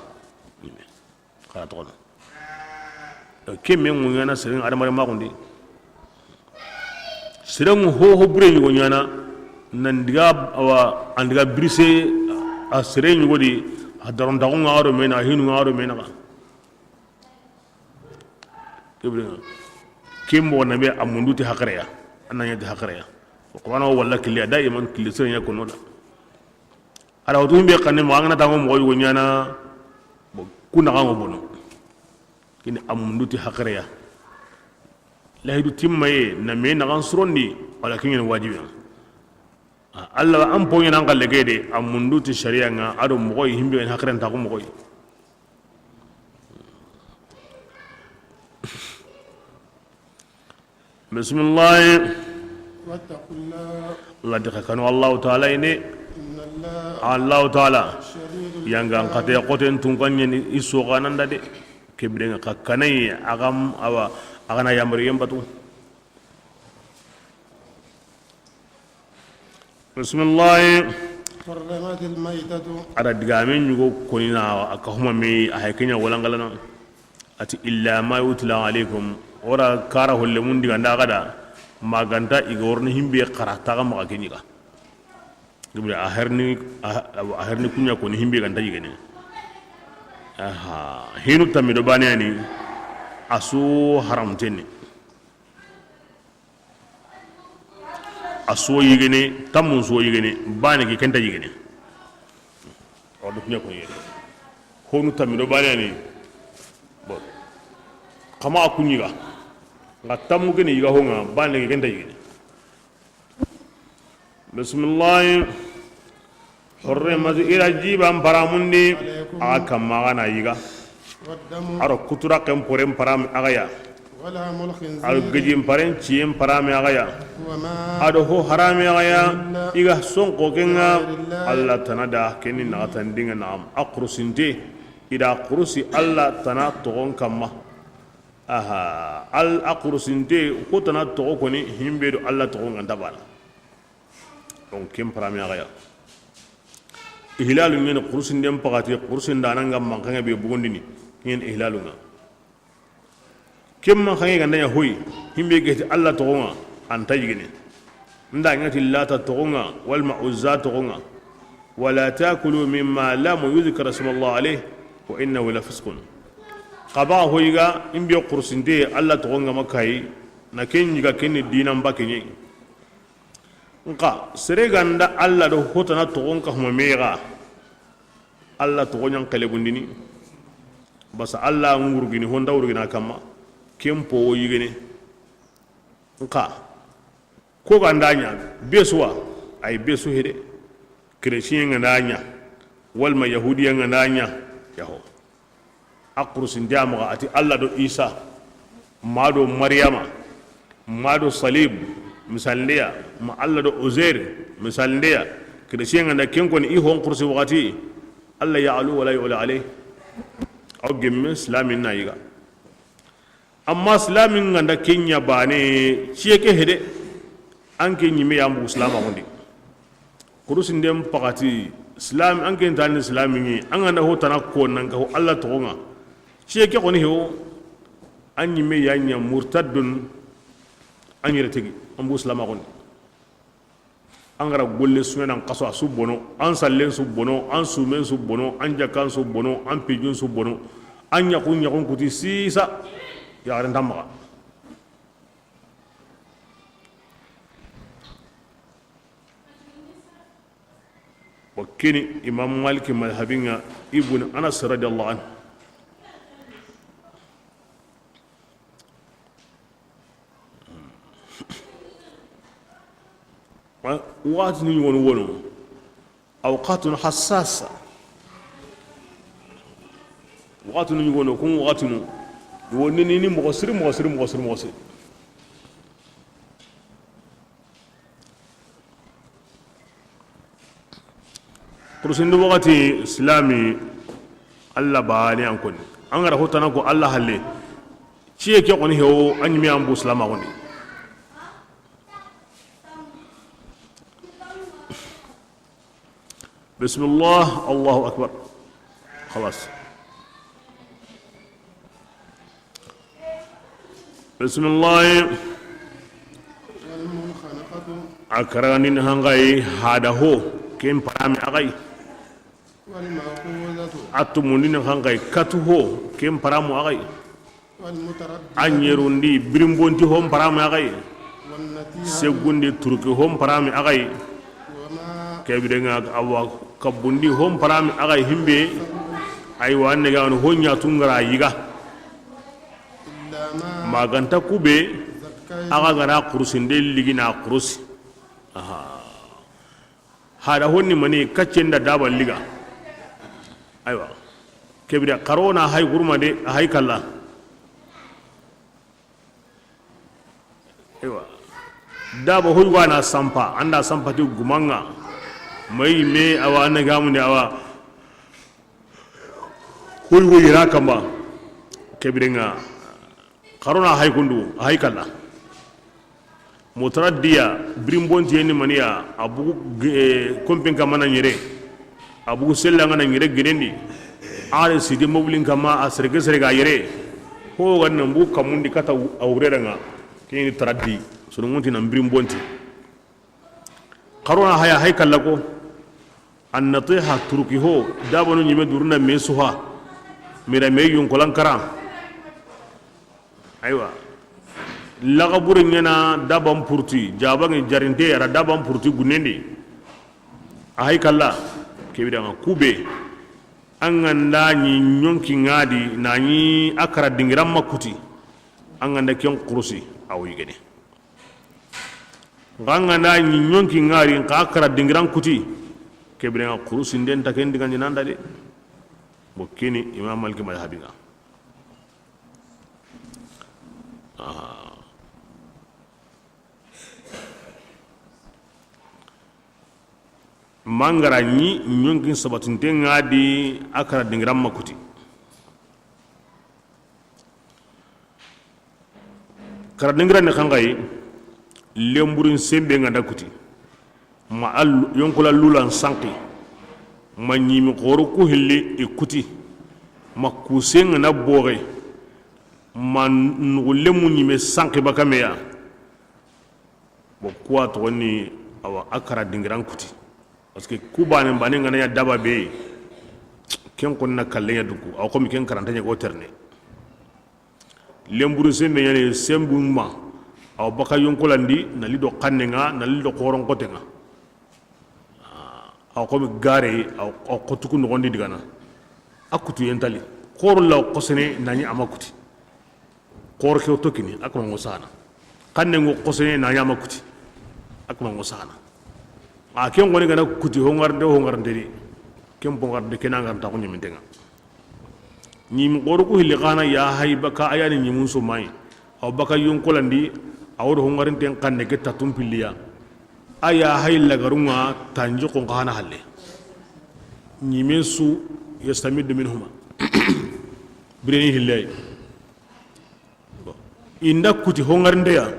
Xara toxono. Ke me ŋuɲana seren adamare maxundi. Seren ŋu hoho bure ɲugo ɲana, nan diga awa, an diga birise a sere ɲugo di, a darontaxu ŋa do mena, a hinu ŋa do mena xa. Ke birenŋa, ke moxo na be a mundu ti haqireya, a na ɲa ti haqireya. Qur'ana walla kiliya, daiman kili seren ɲa kono da. A da wutu himbe xanne ma, an ga na tango moxo yugo ɲana, bon, ku naxanŋo bono. Kini a mundu ti haqireya. Lahidu timmaye, na me naxan surondi, wala kiɲene wajibi. A, Alla an poɲana an xalle ke de, a mundu ti sariya ŋa, a do moxoy himbe haqiren taxu moxoy. Bisimilahi. واتقوا الله. Ladi xa kanu Allahu Taala yi ne. إن الله Allahu Taala. شديد العقاب. Yangan xate xoten tunkan ɲeni i soxananda de. Kebirenga xa kanayi a ga, awa, a ga na yamariyen batu. Bisimilahi. حرمت الميتة. A da digamen ɲugo konina a ka huma me a hay kenya walangalana. A ti illa ma yutla alaykum. Ora kara holle mun diga nda gada maganta i ga worni himbe xara taga maxa ke ɲiga. Gibri a herni, a herni kunya koni himbe ganta yigene. Aha, hinu tamido bane ani asu haram tenne. A so yigene, tammun so yigene, bane ke kenta yigene. Wadu kunya ko yere. Honu tammi do bane ani. Bon. Kama a kunyiga. Nga tammu gene yiga honga, bane ke kenta yigene. Bismillah. Hurrimat, i ra jiban paramundi, a ga kamma a ga na yiga. A ro kutura ken poren parami a ga ya. A ro gejin paren ciyen parami a ga ya. A do ho harami a ga ya. I ga sonko kenga Alla tana da, kenni naxatandinga naxam. A kurusinte, i da kurusi Alla tana toxon kamma. Aha, al a kurusinte, ko tana toxo koni, himbe do Alla toxon ganta bana. Donc ken parami a ga ya. Ihlalu ɲeni kurusinden paxati, kurusindananga manxanga be bugundini, ɲen ihlalunga. Ken manxange ganda ɲa hoyi, himbe geti Alla toxonga, anta yigene. Nda ɲati Lata toxonga, walma Uzza toxonga. Wala takulu mimma lam yuzkar ismallah alayh, wa innahu lafisqun. Xa baxa hoyiga, himbe kurusinte Alla toxonga makayi, na ken yiga kenni dinan bakeɲe. Nxa sere ganda Alla do hotana toxon ka huma mega, Alla toxo ɲan xelebundini. Basa Alla ngurgini, honda wurgina kamma, ken po wo yigene. Nxa ko ganda ɲa besuwa, ay besu hede. Chrétien ngana ɲa, walma yahudiya ngana ɲa, yaho. A kurusindiya maxa a ti Alla do Isa, ma do Mariyama, ma do Salib, misalindeya, ma Alla do Uzair, misalindeya. Chrétien nganda ken koni i hon kurusi waxati, Alla ya'lu wala yu'la alayh. Aw gemme silamin na yiga. Amma silamin ganda kenya bane, ciye ke hede, an ke ɲime yambu silama gondi. Kurusinden paxati, silami, an ken tani silami ŋi, an ganda ho tana ko nan ka ho Alla toxonga. Ciye ke xoni hewo, an ɲime ya ɲa murtaddun, an yere tegi, an bu silama xoni. An gara golle sumenan xaso a su bono, an sallen su bono, an sumen su bono, an jakkan su bono, an pijun su bono, an ɲaxun ɲaxun kuti sisa, yaxaren ta maxa. Wa keni Imam Malik madhabinga, Ibn Anas radiyallahu anhu. Waxatinu ɲogonu wono, awqatun hassasa. Waxatinu ɲogonu, kun waxatinu, woni ni, ni moxo siri, moxo siri, moxo siri, moxo siri. Kurusindi waxati silami, Alla bane an koni. An gara hotana ko Alla halle. Ciye ke xoni hewo, an ɲime an bu silama xoni. Bismillah, Allahu akbar. Xalas. Bisimilahi. A karagandini hangayi hada ho, ken parami agayi. A tumundini hangayi katu ho, ken paramu agayi. A ɲerundi birinbonti ho, parami agayi. Segundi turki ho, parami agayi. Kebirenga awa kabundi ho, parami agayi himbe. Aywa, an ne ga wani ho ɲa tungara yiga. Maganta kube, aga gara kurusinde ligi na kurusi. Aha. Hada honni mani kaccenda daba liga. Aywa. Kebira karona hay gurma de, hay kalla. Aywa, Daba hoy wana sampa, anda sampa ti gumanga. May me awa na gamuni awa. Hoy hoy ra kamba. Kebirenga. Xarona hay kundu, hay kala. Mutaraddiya, birimbonti yani maniya, a bugu, eh, kompen kama na ɲere. A bugu sella nga na ɲere genendi. Are sidi mobilin kama a serege serege a yere. Ho ganna mbu kamundi kata a wureranga. Kini taraddi, sunu ngunti na birimbonti. Xarona haya hay kalla ko. An natiha turki ho, dabanu ɲime duruna me suha. Mira me yunkolan kara. Aywa. Laga bure ɲana daban purti, jabangi jarinte ara daban purti gunendi. A hay kalla, kebidanga kube. An ganda ɲi ɲonki ngadi, na ɲi a kara dingiran ma kuti. An ganda ken kurusi, a wo yigene. Nga an ganda ɲi ɲonki ngari, nka a kara dingiran kuti. Kebidanga kurusi nden ta ken diga ɲinanda de. Bo kini Imam Maliki madhabi nga. Aha. Mangara ɲi ɲonkin sabatinte nga di a kara dingiran ma kuti. Kara dingiran ni xanxayi, lemburin sembe nga da kuti. Ma al yonkola lulan sanki. Ma ɲimi xoro ku hilli i kuti. Ma kusen nga na boxe. Ma nugu lemu ɲime sanki bakameya. Bon, kuwa toxoni awa a kara dingiran kuti. Parce que ku bane bane nga na ya daba be. Ken konna kallen ya duku. Awa komi ken karanta ɲa go terne. Lemburu sembe ɲani sembu ma. Awa baka yonkolandi na lido xanne nga na lido xoron kote nga. Awa komi gare awa xotuku noxondi digana. A kutu yentali. Xoro law xosene nani ama kuti. Xoro ke o tokini a kama ngo sana. Xanne ngo xosene nani ama kuti. A kama ngo sana. A ken goni gana kuti hongarde hongarde di. Ken bongarde kena ngaranta ko ɲimintenga. Ɲimi xoro ku hilli xana ya hay baka ayani ɲimun so mayi. Aw baka yonkolandi, aw do hongarinten xanne ke tatun pilliya. Aya hay lagarunga tanji xon xana halle. Ɲimen su yastamiddu minhuma. Bireni hillay. Bon. Inda kuti hongarindeya.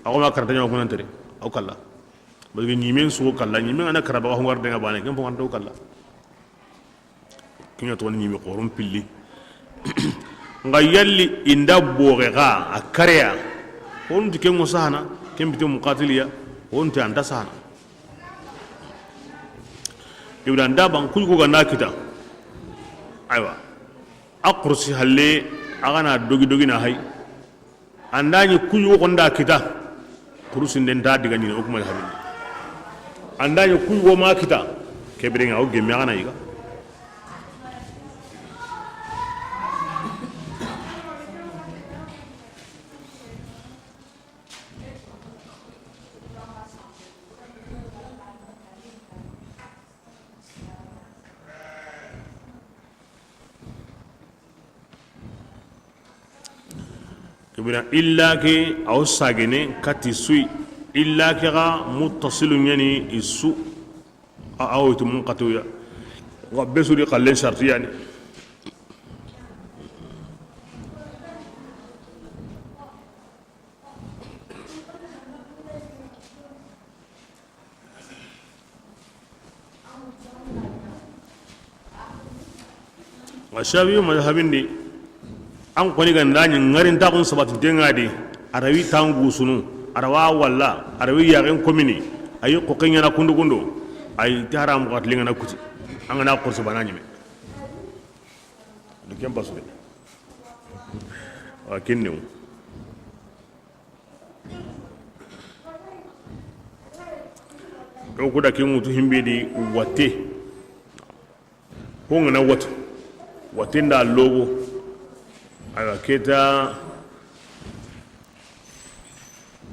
Aw ma karanta ɲaw kunantere. Aw kalla. Parce que ɲimen su kalla, ɲimen ana karaba hongarindeya bane, ken fo kalla. Kiɲa toxoni ɲimi xoron pilli. Nga yalli inda boxe xa a kareya. Honti ken ŋo sahana, ken bite muqatiliya. Honti anta sahana. Ibra nda ban kuy ko ganda kita. Aywa. A kursi halle a gana dogi dogi na hay. Andani kuyu gonda kita. Kurusinden ta diga ɲini o kuma habili. Andani kuyu go ma kita. Kebirenga o gemme a gana yiga. Kebira illa ke aw sagene kati sui. Illa ke ga muttasilu ɲani isu. A aw ti munqati'u ya. Wa besuri xallen sharti yani. Wa Shafi'i madhabin di, an koni ga nda ɲi ŋarintaxun sabatinte ŋa di, a rawi tangu sunu, a rawa walla, a rawi yaxen komini, a yi xoke ɲana kundu kundu, a yi ti haramu xati lingana kuti, an gana xorsi bana ɲime. Ni ken basu de. Wa kinniw. O kuda ke ŋutu himbe di watte. Ho ŋana watu. Watte nda logo. Awa keta.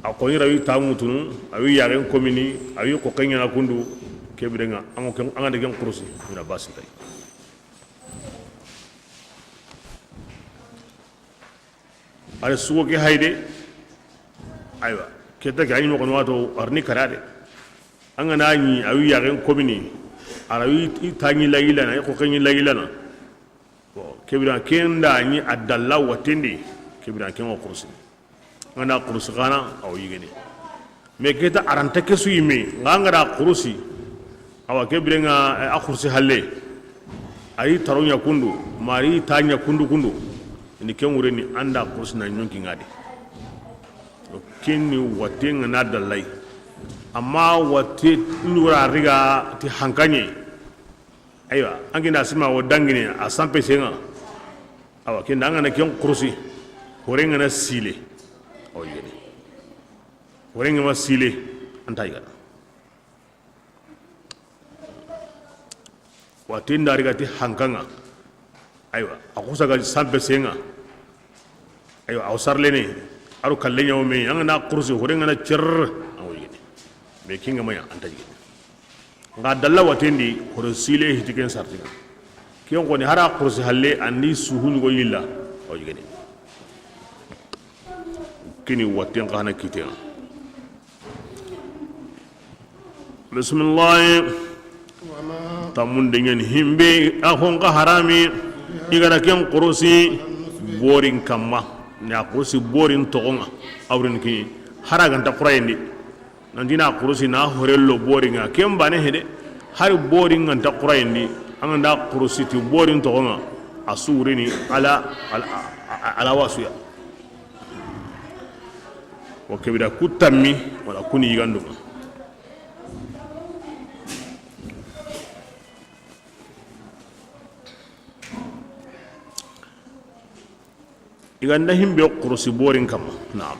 A koni rawi ta ŋutunu, a wi yaxen komini, a wi xoke ɲana kundu, kebirenga, an ga de ken kurusi, mina basintay. Ari sugo ke hayde. Aywa. Keta ke a ɲi moxo no wato arni kara de. An ga na ɲi a wi yaxen komini, a ra wi i ta ɲi layilana, i xoxe ɲi layilana. Bon, kebira ken da ɲi a dalla watendi, kebira ken ŋa xurusi. An ga na xurusi xana, a wo yigene. Mais keta aranta kesu yimme, nga an ga da xurusi. Awa kebire nga, eh, a xurusi halle. A ri taro ɲa kundu, ma ri ta ɲa kundu kundu. Ni ken wure ni an da xurusi na ɲonki nga de. Ken ni watte nga na dallay. Amma watte ni wura riga ti hankaɲe. Aywa, an gina sima wo dangini a sampe senga. Awa, ken da an ga na ken xurusi. Hore nga na sile. Awa, yigene. Hore nga ma sile. Anta yigana. Watte nda riga ti hankanga. Aywa, a xusa ga sampe senga. Aywa, aw sarlene. Aro kalle ɲawo me, an ga na xurusi, hore nga na cer. Awo yigene. Mais kinga maya, anta yigene. Nga dalla watendi, hore sile hiti ken sartinga. Ken xoni hara xurusi halle, andi suhu ɲugo yilla. Awo yigene. Kini watten xana kitenga. Bisimilahi. Tammunde ɲani himbe a xonka harami. I gara ken xurusi borin kamma. Ni a xurusi borin toxonga. Awrin ki hara ganta xurayendi. Nanti na xurusi na horello boringa. Ken bane hede. Hari boringa nta xurayendi. An ga nda xurusi ti borin toxonga. A surini ala, ala, ala wasuya. Wo kebira ku tammi wala kuni yiganduma. I ganda himbe xurusi borin kamma. Naam.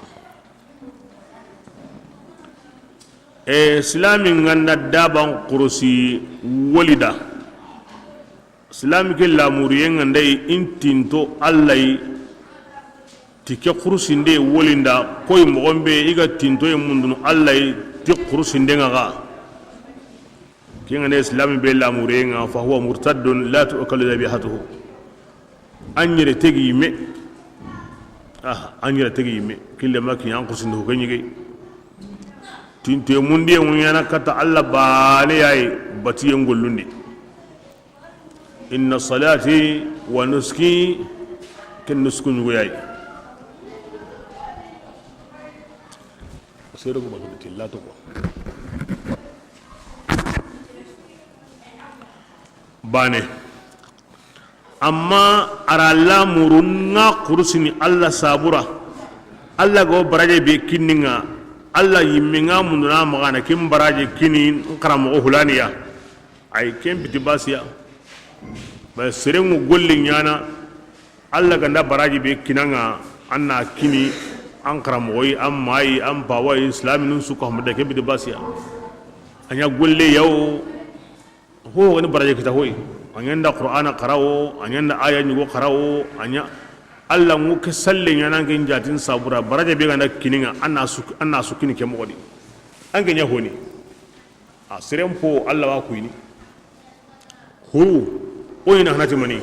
E silami nganda daban xurusi wolida. Silami ke lamuriye nganda in tinto Allahi. Ti ke xurusinde wolinda koy moxon be i ga tintoye mundunu Allahi ti xurusinde nga ga. Ke ngane silami be lamuriye nga fa huwa murtaddun la tu'kalu dhabihatuhu. An yere tegi yimme. Ah, an yere tegi yimme. Kille ma kiɲa an xurusinde ko ke ɲige. Tintoye mundiye ŋuɲana kata Allah bane yayi batiye ngollundi. Inna salati wa nusuki, ken nusuku ɲugoyayi. Sero go bato tilla to ko. Bane. Amma ara lamurun nga xurusini Allah sabura. Allah go baraje be kinninga. Allah yimminga munduna magana kin baraje kini nkara mo hulaniya. Ay ken biti basiya. Ba serengu golli ɲana. Allah ganda baraji be kinanga, an na kini an karamoxoyi, an mayi, an bawayi, silaminun su ko hamada ken biti basiya. A ɲa golle yawo. Ho ni baraji kita hoyi. A ɲanda Qur'ana xarawo, a ɲanda aya ɲugo xarawo, a ɲa Allah ŋu ke salle ɲana ke jatin sabura baraji be ganda kininga, an na su, an na su kini ke moxodi. An ke ɲa honi. A seren po Allah wa kuyini. Hu, o yi na hanati mani.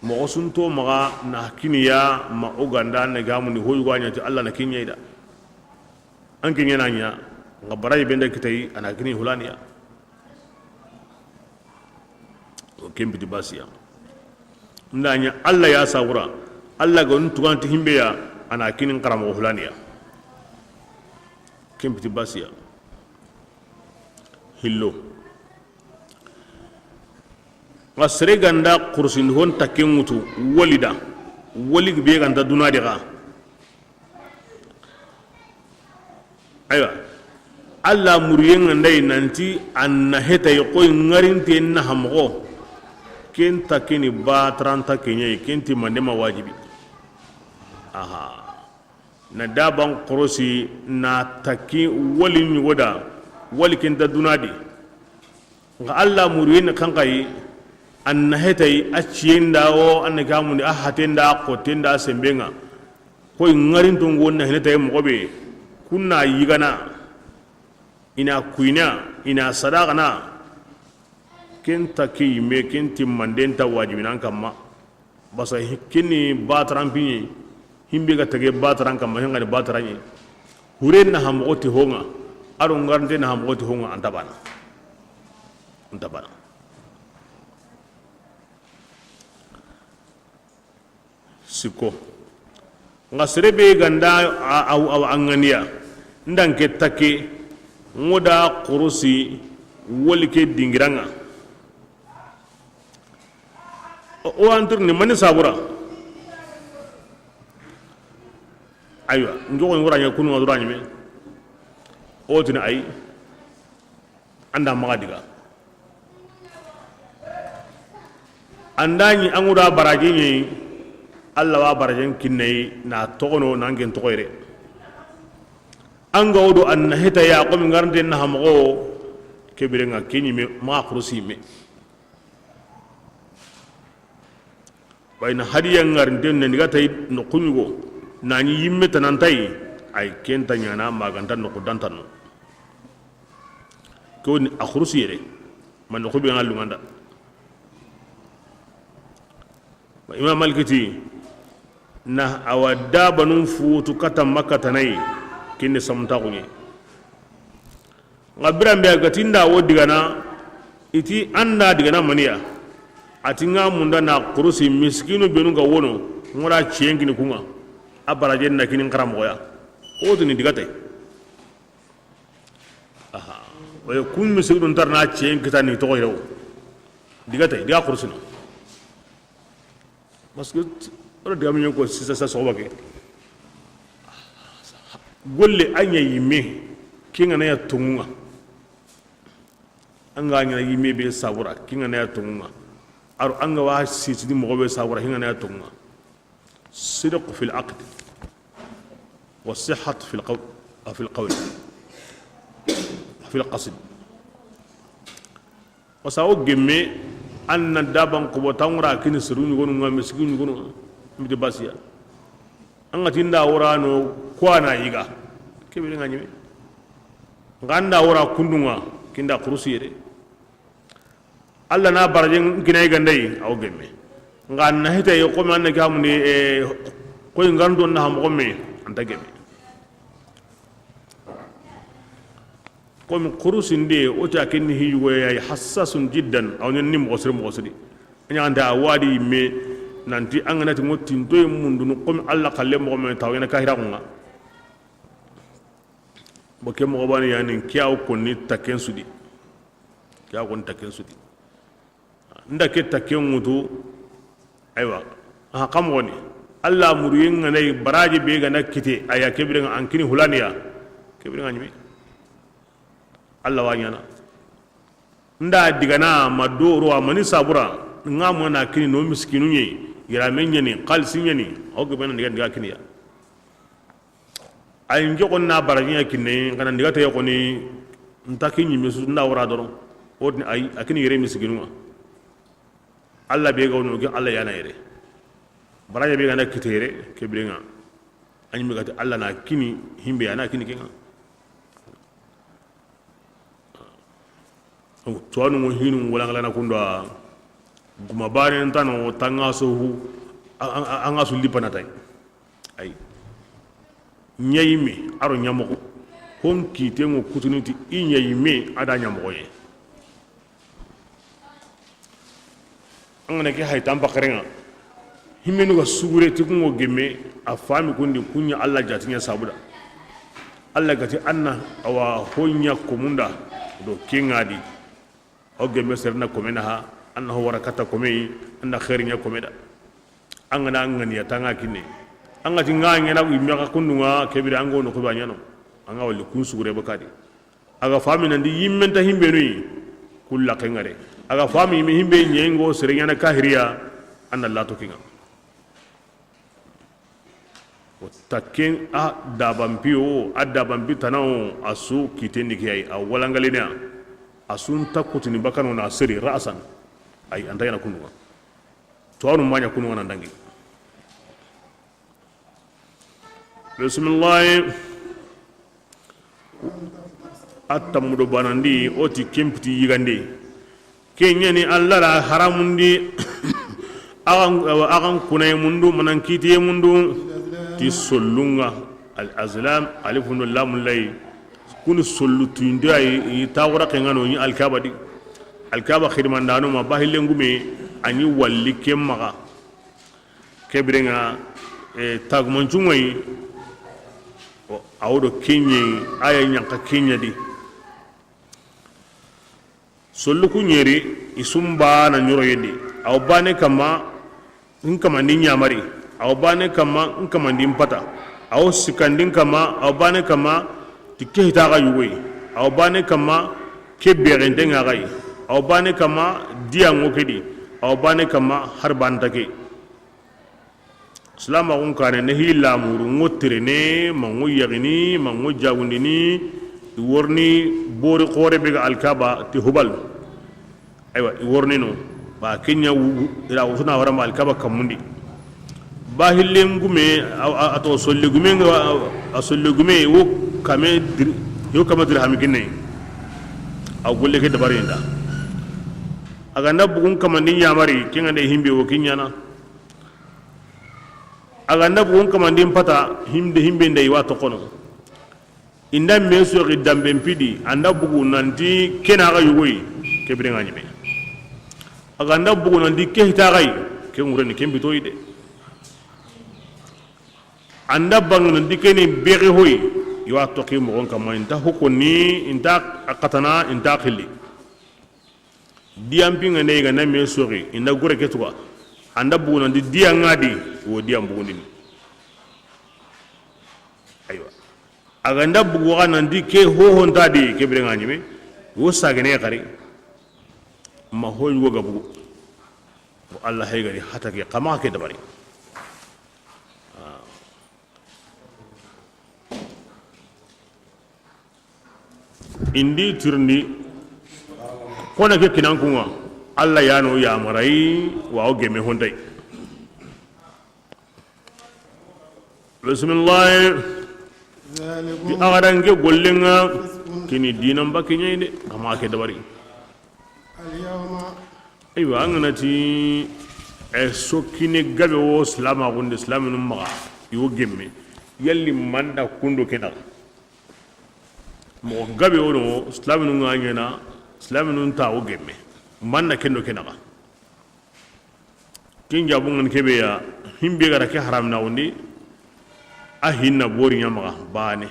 Moxo sunto maxa na kiniya ma o ganda na gamundi hoyu ga ɲati Allah na kiɲe da. An kiɲe na ɲa nga baraji benda kitayi a na kini hulaniya. O ken biti basiya. Nda ɲa Allah ya sabura, Allah ga n tuganti himbe ya, a na kini n karamoxo hulaniya. Ken biti basiya. Hillo. Nga sere ganda kursindi hon takke ŋutu woli da, woli be ganta duna di ga. Aywa. Allah muriyen nga nday nanti an na hetay koy ŋarinte na hamoxo. Ken takkini ba taranta keɲayi, ken ti mande ma wajibi. Aha. Na daban korosi na takki wali ɲugoda, wali kenta dunadi. Nka Allah muriyen kankayi, an na hetay a ciyenda wo, an na kamundi a hatenda, a xotenda, a sembenga. Koy ŋarintongo na henetay moxo be, kunna yigana, ina kuyina, ina sadaqana. Ken ta ke yimme, ken timmanden ta wajibinan kamma. Basa hi-, kini bataran piɲe, himbe ga tege bataran kamma, hengani bataran ye. Hure na hamoxo ti hoŋa, a do ŋarante na hamoxo ti hoŋa, an ta bana. An ta bana. Sikko. Nxa sere be ga nda a, a, a, a ŋaniya, n da n ke takke, ŋo da xurusi, woli ke dingira ŋa. O, o antirni mani sabura. Aywa, n joxo ŋura ɲa kunu ŋa dura ɲime. O tini ayi. An da maxa diga. An da ɲi an ŋuda baraji ɲi, Alla wa barajen kinnayi na toxono nan ken toxoyre. An ga wodo an na hita ya, komi ŋarante na hamoxo, ke bire ŋa ke ɲime, maxa xurusi yimme. Bayna hadiya ŋarinten ne, ndiga tay no kuɲugo, na ɲi yimme tanantayi, ay kenta ɲana maganta no kudantanno. Ko ni a xurusi yere, man no kubi ŋa lunganda. Imam Maliki ti, na awa dabanun futu kata Makka tanayi, kinni samunta kuɲe. Nxa biranbe a ga ti n da wo digana, i ti an da digana maniya, a ti ŋa munda na xurusi miskinu benu ga wono, ŋora ciyen kini kuŋa, a barajen na kini n xaramoxoya, o tini digatay. Aha. Oye kun miskinu ntar na ciyen kitani toxoyrewo. Digatay, diga xurusino. Parce que wala diga mi ko sisa sa soxoba ke. Golle a ɲa yimme, ke ŋa na ya tonŋu ŋa. An ga ɲa yimme be sabura, ke ŋa na ya tonŋu ŋa. Aro an ga wa sitini moxo be sabura, ke ŋa na ya tonŋu ŋa. Sidq fil aqd, wa sihhat fil qawl, fil qawl, fil qasd. Wasa o gemme, an na daban kobo tangura kini seru ɲugonu ŋa, misiki ɲugonu ŋa, miti basiya. An ga ti n da wora no, ko a na yiga. Kebe ŋa ɲime. Nxa n da wora kundu ŋa, ke n da xurusi yere. Alla na barajen kina yiga nda yi, a wo gemme. Nxa an na hita yi, komi an na ke hamundi, eh, koy ŋarando na hamoxo me, an ta gemme. Komi xurusinde, o ti a ke ni hiyugoye ya yi, hassasun jiddan, a wo ɲa ni moxo siri, moxo siri. A ɲaxanta a wadi yimme, nanti an ga na ti ŋo tintoye mundunu, komi Alla xalle moxo me, tawo ɲana kahiraxu ŋa. Bo ke moxo bani yani, ke a wo konni takken su di. Ke a wo konni takken su di. N da ke takke ŋutu, aywa, aha, xa moxoni, Alla muruyen ŋa na yi baraji be ga na kite, a ya ke bire ŋa an kini hulaniya, ke bire ŋa ɲime. Alla wa ɲana. N da digana ma do ro a mani sabura, ŋa mo na kini no miskinu ɲe, yirame ɲani, xalisi ɲani, a wo gebe na diga, diga kiniya. Ay n joxon na baraji ɲa kinne, n xa na diga te xoni, n ta ki ɲime su, n da wora doron. O tini ay, a kini yere miskinu ŋa. Alla be ga wono ke, Alla ya na yere. Baraji be ga na kite yere, ke bire ŋa. A ɲime ga ti Alla na kini, himbe ya na kini ke ŋa. Tuwanu ŋo hinu ŋo langalana kunda. Guma bane ntano tanga sohu. A, a, a, anga su lipanatay. Ay. Ɲayime, aro ɲamoxo. Hon kite ŋo kutuniti i ɲayime, a da ɲamoxo ye. An ga na ke hay tanpa xerenŋa. Himenu ga sugure ti kunŋo gemme, a fami kundi kuɲa Alla jatiɲa sabuda. Alla gati an na awa hoɲa komunda do ke ŋa di. O gemme serna kome naha, an na ho wara kata kome yi, an na xeeriɲa kome da. An ga na ŋaniya tanga kinne. An ga ti ŋa ɲana yimme xa kundu ŋa ke bire an ga wono ko ba ɲano. An ga wali kun sugure bakadi. A ga fami nandi yimme nta himbenu yi, kulla ke ŋare. A ga fami yimme himbe ɲengo sere ɲana kahiriya, an na lato ke ŋa. O takken a dabanpi o, a dabanpi tana o, a su kitendi ke ay, a walangalina, a su nta kutini bakano na seri ra'san. Ay, an ta ɲana kundu ŋa. Tuwanu ma ɲa kundu ŋa na dangi. Bisimilahi. A tammu do banandi, o ti ken piti yigande. Ke ɲani Alla ra haramundi. Axan, axan kunaye mundu, manan kitiye mundu. Ti sollunga. Al azlam, alifun do lamun layi. Kuni sollu tuyinto ya yi, i taxura ke ŋa no ɲi Alkaba di. Alkaba xidimandano ma bahillen gume, a ɲi walli ke maxa. Ke biren ŋa, e, tagumancun ŋa yi. O, a wo do ke ɲa yi, a ya ɲanka ke ɲa di. Sollu ku ɲeri, i su n baana ɲoroyen di. A wo baane kamma, n kamandi ɲamari. A wo baane kamma, n kamandi n pata. A wo sikkandi n kamma, a wo baane kamma, ti ke hita xa yugo yi. A wo baane kamma, ke bexente ŋa xa yi. A wo baane kamma, diya ŋo ke di. A wo baane kamma, hari baane nta ke. Silamaxun kaane, na hi lamuru, ŋo terene, ma ŋo yaxini, ma ŋo jagundini, i worini bori xoore be ga Alkaba ti Hubal. Aywa, i worini no. Ba ke ɲa wu-, i ra wusuna warama Alkaba kammundi. Bahillen gume, a, a, a to solle gume, a, a solle gume, wo kame dir-, yo kame dirhami kinne. A golle ke dabari nda. A ga nda bugun kamandi ɲamari, ke ŋa nde himbe wo ke ɲaana. A ga nda bugun kamandin pata, himbe, himbe nda i wa toxono. I nda me soxi damben pidi, a nda bugu nanti ke na xa yugo yi, ke biren ŋa ɲime. A ga nda bugu nanti ke hita xa yi, ke ŋureni, ke n bito yi de. A nda bangu nanti ke ni bexi hoyi, i wa toxi moxon kamma, i nta hukuni, i nta a xatana, i nta xilli. Diyan pinŋa ne i ga na me soxi, i nda gore ke tuga. A nda bugu nanti diyan ŋa di, wo diyan bugundini. Aywa. A ga nda bugu xa nanti ke hoho nta di, ke biren ŋa ɲime, wo sagene xari. Ma ho yugo ga bugu. Wo Allah hay gari hata ke, xa maxa ke dabari. I ndi tirindi, xo na ke kinan kunŋa, Allah ya no yamari, wa wo gemme hontay. Bisimilahi. Ti a ga da n ke gollen ŋa, kini diinan ba ke ɲa yi de, xa maxa ke dabari. Aywa, an ga na ti, e, sokkine gabe wo silamaxun di, silaminu maxa, i wo gemme. Yalli manda kundo ke naxa. Moxo gabe wo no, silaminu ŋa ɲaana, silaminu nta wo gemme. Manda kendo ke naxa. Ken jabun ŋa ni ke be ya, himbe ga ra ke haramina wo ndi, a hinna bori ɲa maxa, baane.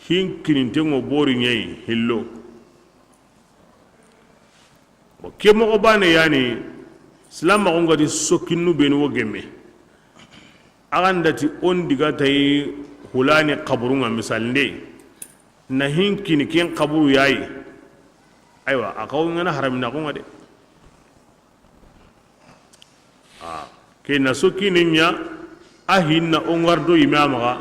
Hin kininten ŋo bori ɲa yi, hillo. Bon, ke moxo baane yani, silamaxun ga ti sokkinu benu wo gemme. A ga nda ti o n diga tayi hulani xaburun ŋa, misalinde, na hin kini ken xaburu ya yi. Aywa, a xawo ŋa na haramina xo ŋa de. A, ke na sokkini ɲa, a hinna o ŋari do yime a maxa,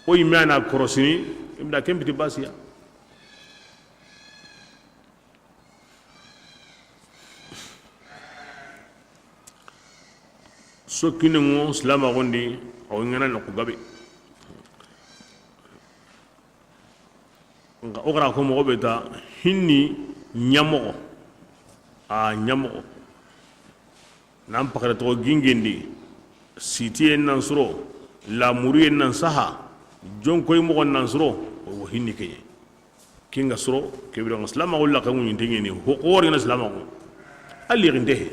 o yime a na korosini, i ma da ken piti basiya. Sokkini ŋo silamaxun di, a wo ɲaana noxu gabe. Nxa o ga ra ko moxo be ta hinni ɲamoxo, a ɲamoxo. Nan paxare toxo gingendi, sitiyen nan soro, lamuriyen nan saha, jonkoy moxon nan soro, o wo hinni keɲe. Kinga soro, ke bira nga silamaxu laxe ŋuɲinte ɲeni, ho xori na silamaxu. A lixinte he.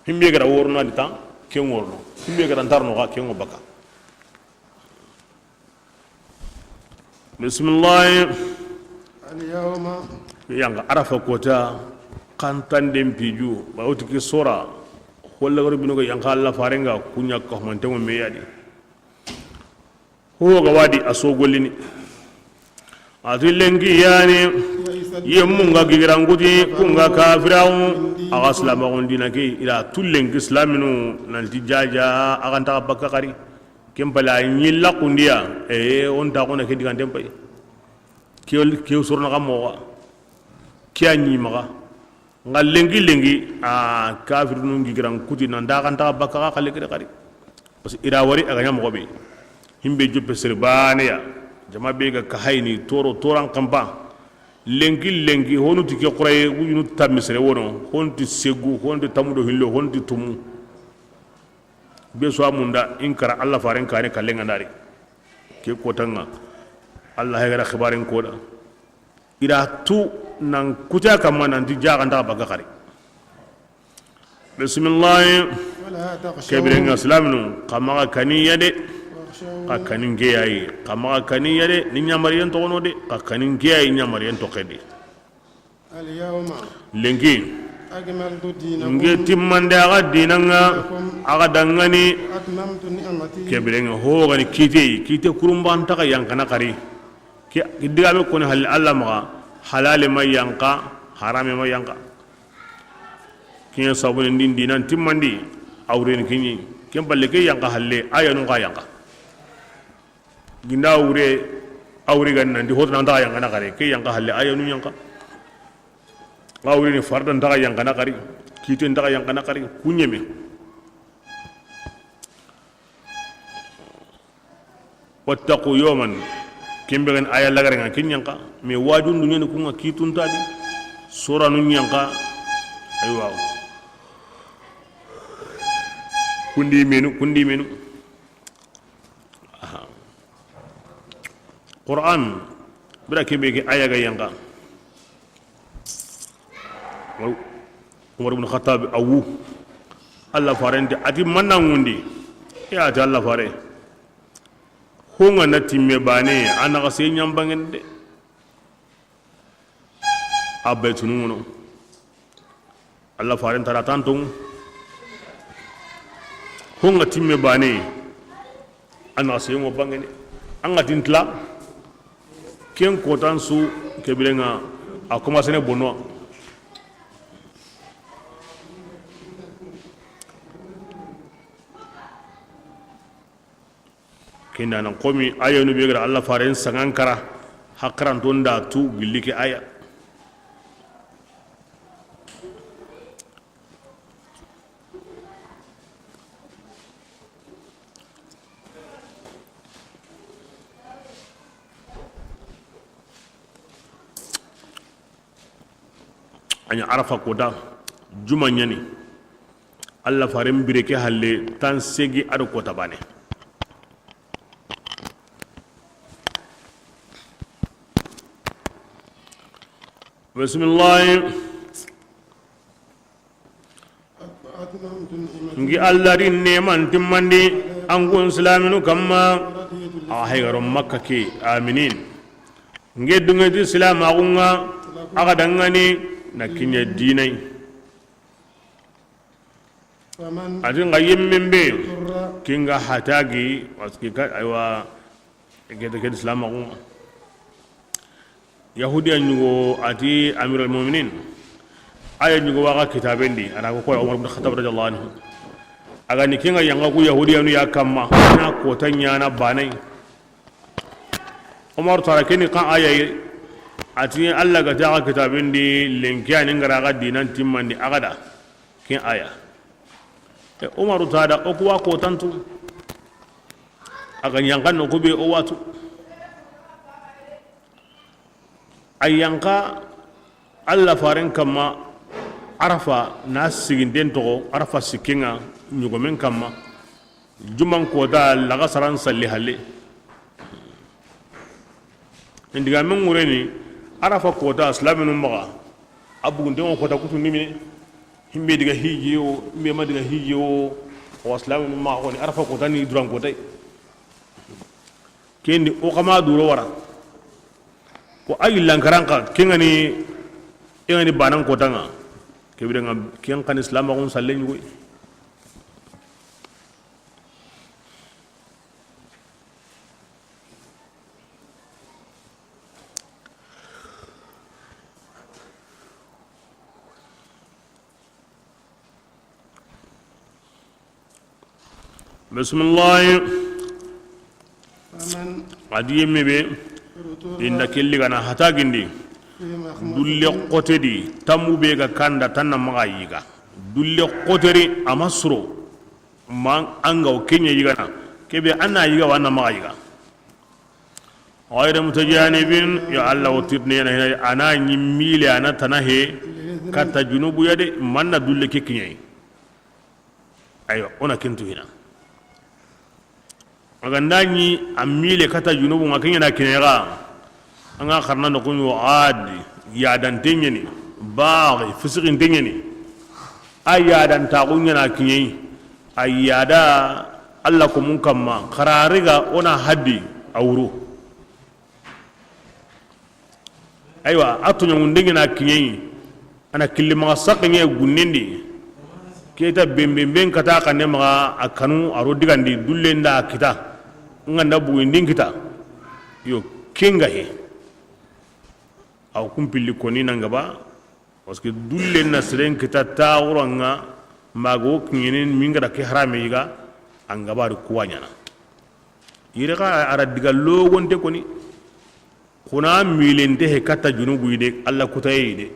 Himbe gara worno adi tan, ken worno. Himbe gara ntarno xa, ken wo baka. Bisimilahi. Al yawma. Yanga Arafa kota, xantanden piju, ba woti ki sora, holla garo binoga yanga Allah farenga, kunya kahmantengo meyadi. Ho ga wadi a so gollini. A ti lenki yani, yemmu nga gigiranguti, ku nga kafirawu, a ga silamaxun dina ke, i da tu lenki silaminu, nanti jaja, a ga nta bakka xari. Ken pale a ɲi laxundiya, e, o nta xona ke diganten pay. Ke, ke sorona xa moxa. Ke a ɲi maxa. Nga lenki lenki, a kafirinu ngi giran kuti nan da xa nta bakka xa xalle kede xadi. Parce que i ra wari a ga ɲa moxo be. Himbe joppe sere baane ya. Jama be ga ka hayni toro, toran kampa. Lenki lenki, honu ti ke xuraye, wujunu tammi sere wono, honu ti segu, honu ti tamudo hillo, honu ti tumu. Be su a munda in kara Alla faren kane kallen ŋa ndari. Ke kotanŋa Alla hegara xibaren koda. I ra tu nan kuta kamma nanti jaxanta baka xari. Bisimillahi. Kebirenŋa silaminu xa maxa kaniya de. Xa kanin ke yayi xa maxa kaniya de ni ɲamariyen toxono de xa kanin ke yayi ɲamariyen toxe de. Lenki. Nge timmande axa dinanŋa axa danŋani. Kebirenŋa ho gani kite kite kurumbantaxa yanxana xari. Ke digame koni halli Alla maxa. Halale ma yanxa. Harame ma yanxa. Kiɲe sabune ndin dinan timmandi. Awreni kiɲi ken balle ke yanxa halle ayanun xa yanxa. Ginda wure awri gan nanti hoto nantaxa yanxana xari ke yanxa halle ayanu yanxa. Awri ni farda ntaxa yanxana xari. Kite ntaxa yanxana xari. Kuɲeme. Wattaqu yawman. Kembe gan aya lagarenŋa ken yanxa. Mais wajun duɲeni kunŋa kituntadi. Soranu yanxa. Aywa. Kundi menu kundi menu. Qur'an bira kebe ke aya ga yanka. Umar ibn Khattab awu. Allah farente ati manna ngundi. Ya ati Allah fare. Honga na timme bane ana ga se nyambangen de. A baytunu ŋono. Allah faren tara tanton. Honga timme bane. Ana seyo bangene. Anga tintla. Ken kotan su kebirenga a commencé ne bonno. Kenda nan komi ayanu be gara Allah faren sangankara. Hakaranton da tu gilli ke aya. Aɲa Arafa kota juma ɲani. Allah faren bire ke halle tan segi ado kota bane. Bisimilahi. Ngi Allah di neman timmandi an kun silaminu kamma. A haygaro Makka ke aminin. Nge dungeti silamaxunga. Axa dangani na kiɲa dinai. Ati nga yemmen be kinga hatagi parce que aywa. Gede gede silamaxunga. Yahudiya ɲugo ati amiral muminin. Aya ɲugo waxa kitaben di ana ko koy Umar ibn Khattab radiyallahu anhu. Aga ni kinga yanga ku yahudiyanu ya kamma na kota ɲana banai. Umar tara keni kan aya ati Allah ga ta kitaben di lenkiya ni ngara ga dinan timmandi agada. Ken aya. E Umaru tada o kuwa kotantu. Aga yankan no kube o watu. A yanka Allah faren kamma. Arafa na siginden toxo Arafa sikkenga ɲugomen kamma. Juman kota laga saran salli halle. Indiga men ŋureni Arafa kota silaminu maxa. A bugunten ŋo kota kutu nimine. Himbe diga hiji o himbe ma diga hiji o. Wa silaminu maxa koni Arafa kota ni duran kotay. Kendi o kama duro wara. Ko ayi lankaranka kengani. Engani banan kotanga. Kebiranga ken kan islamaxun sallen ɲugoy. Bisimilahi. Adi yemme be. Inda kelli gana hata gindi. Dulle xote di tammu be ga kanda tanna maxa yiga. Dulle xoteri ama suro. Man anga o kenya yigana. Kebe anna yiga wa anna maxa yiga. Ghayra mutajanibin. Ya Allah o tirne na hina ana nyimmile ana tanahe. Katta junubu ya de manna dulle ke kinyai. Aywa ona kintu hina. A ga nda ɲi a mile kata junubu ŋa, ke ɲa na kiɲe ga. An ga xarana noxu ɲo, adi yadante ɲeni, baxi fisiqinte ɲeni. A yadantaxu ɲa na kiɲe yi. A yada Alla ko mun kamma, xarari ga o na haddi a wuru. Aywa, a toɲoŋunde ŋa na kiɲe yi, a na killi maxa saxe ɲa gunnendi. Ke ta benbenben kata xanne maxa, a kanu a ro digandi dulle nda kita, ŋa nda bugindin kita. Yo, ke ŋa he. Aw kun pilli koni nan gaba. Parce que dulle na seren kita taxuran ŋa, mago kiɲenen mingara ke harame yiga, an gabari kuwa ɲana. Yere xa a ra diga logonte koni. Xuna milente he katta junubu yi de, Alla kutaye yi de.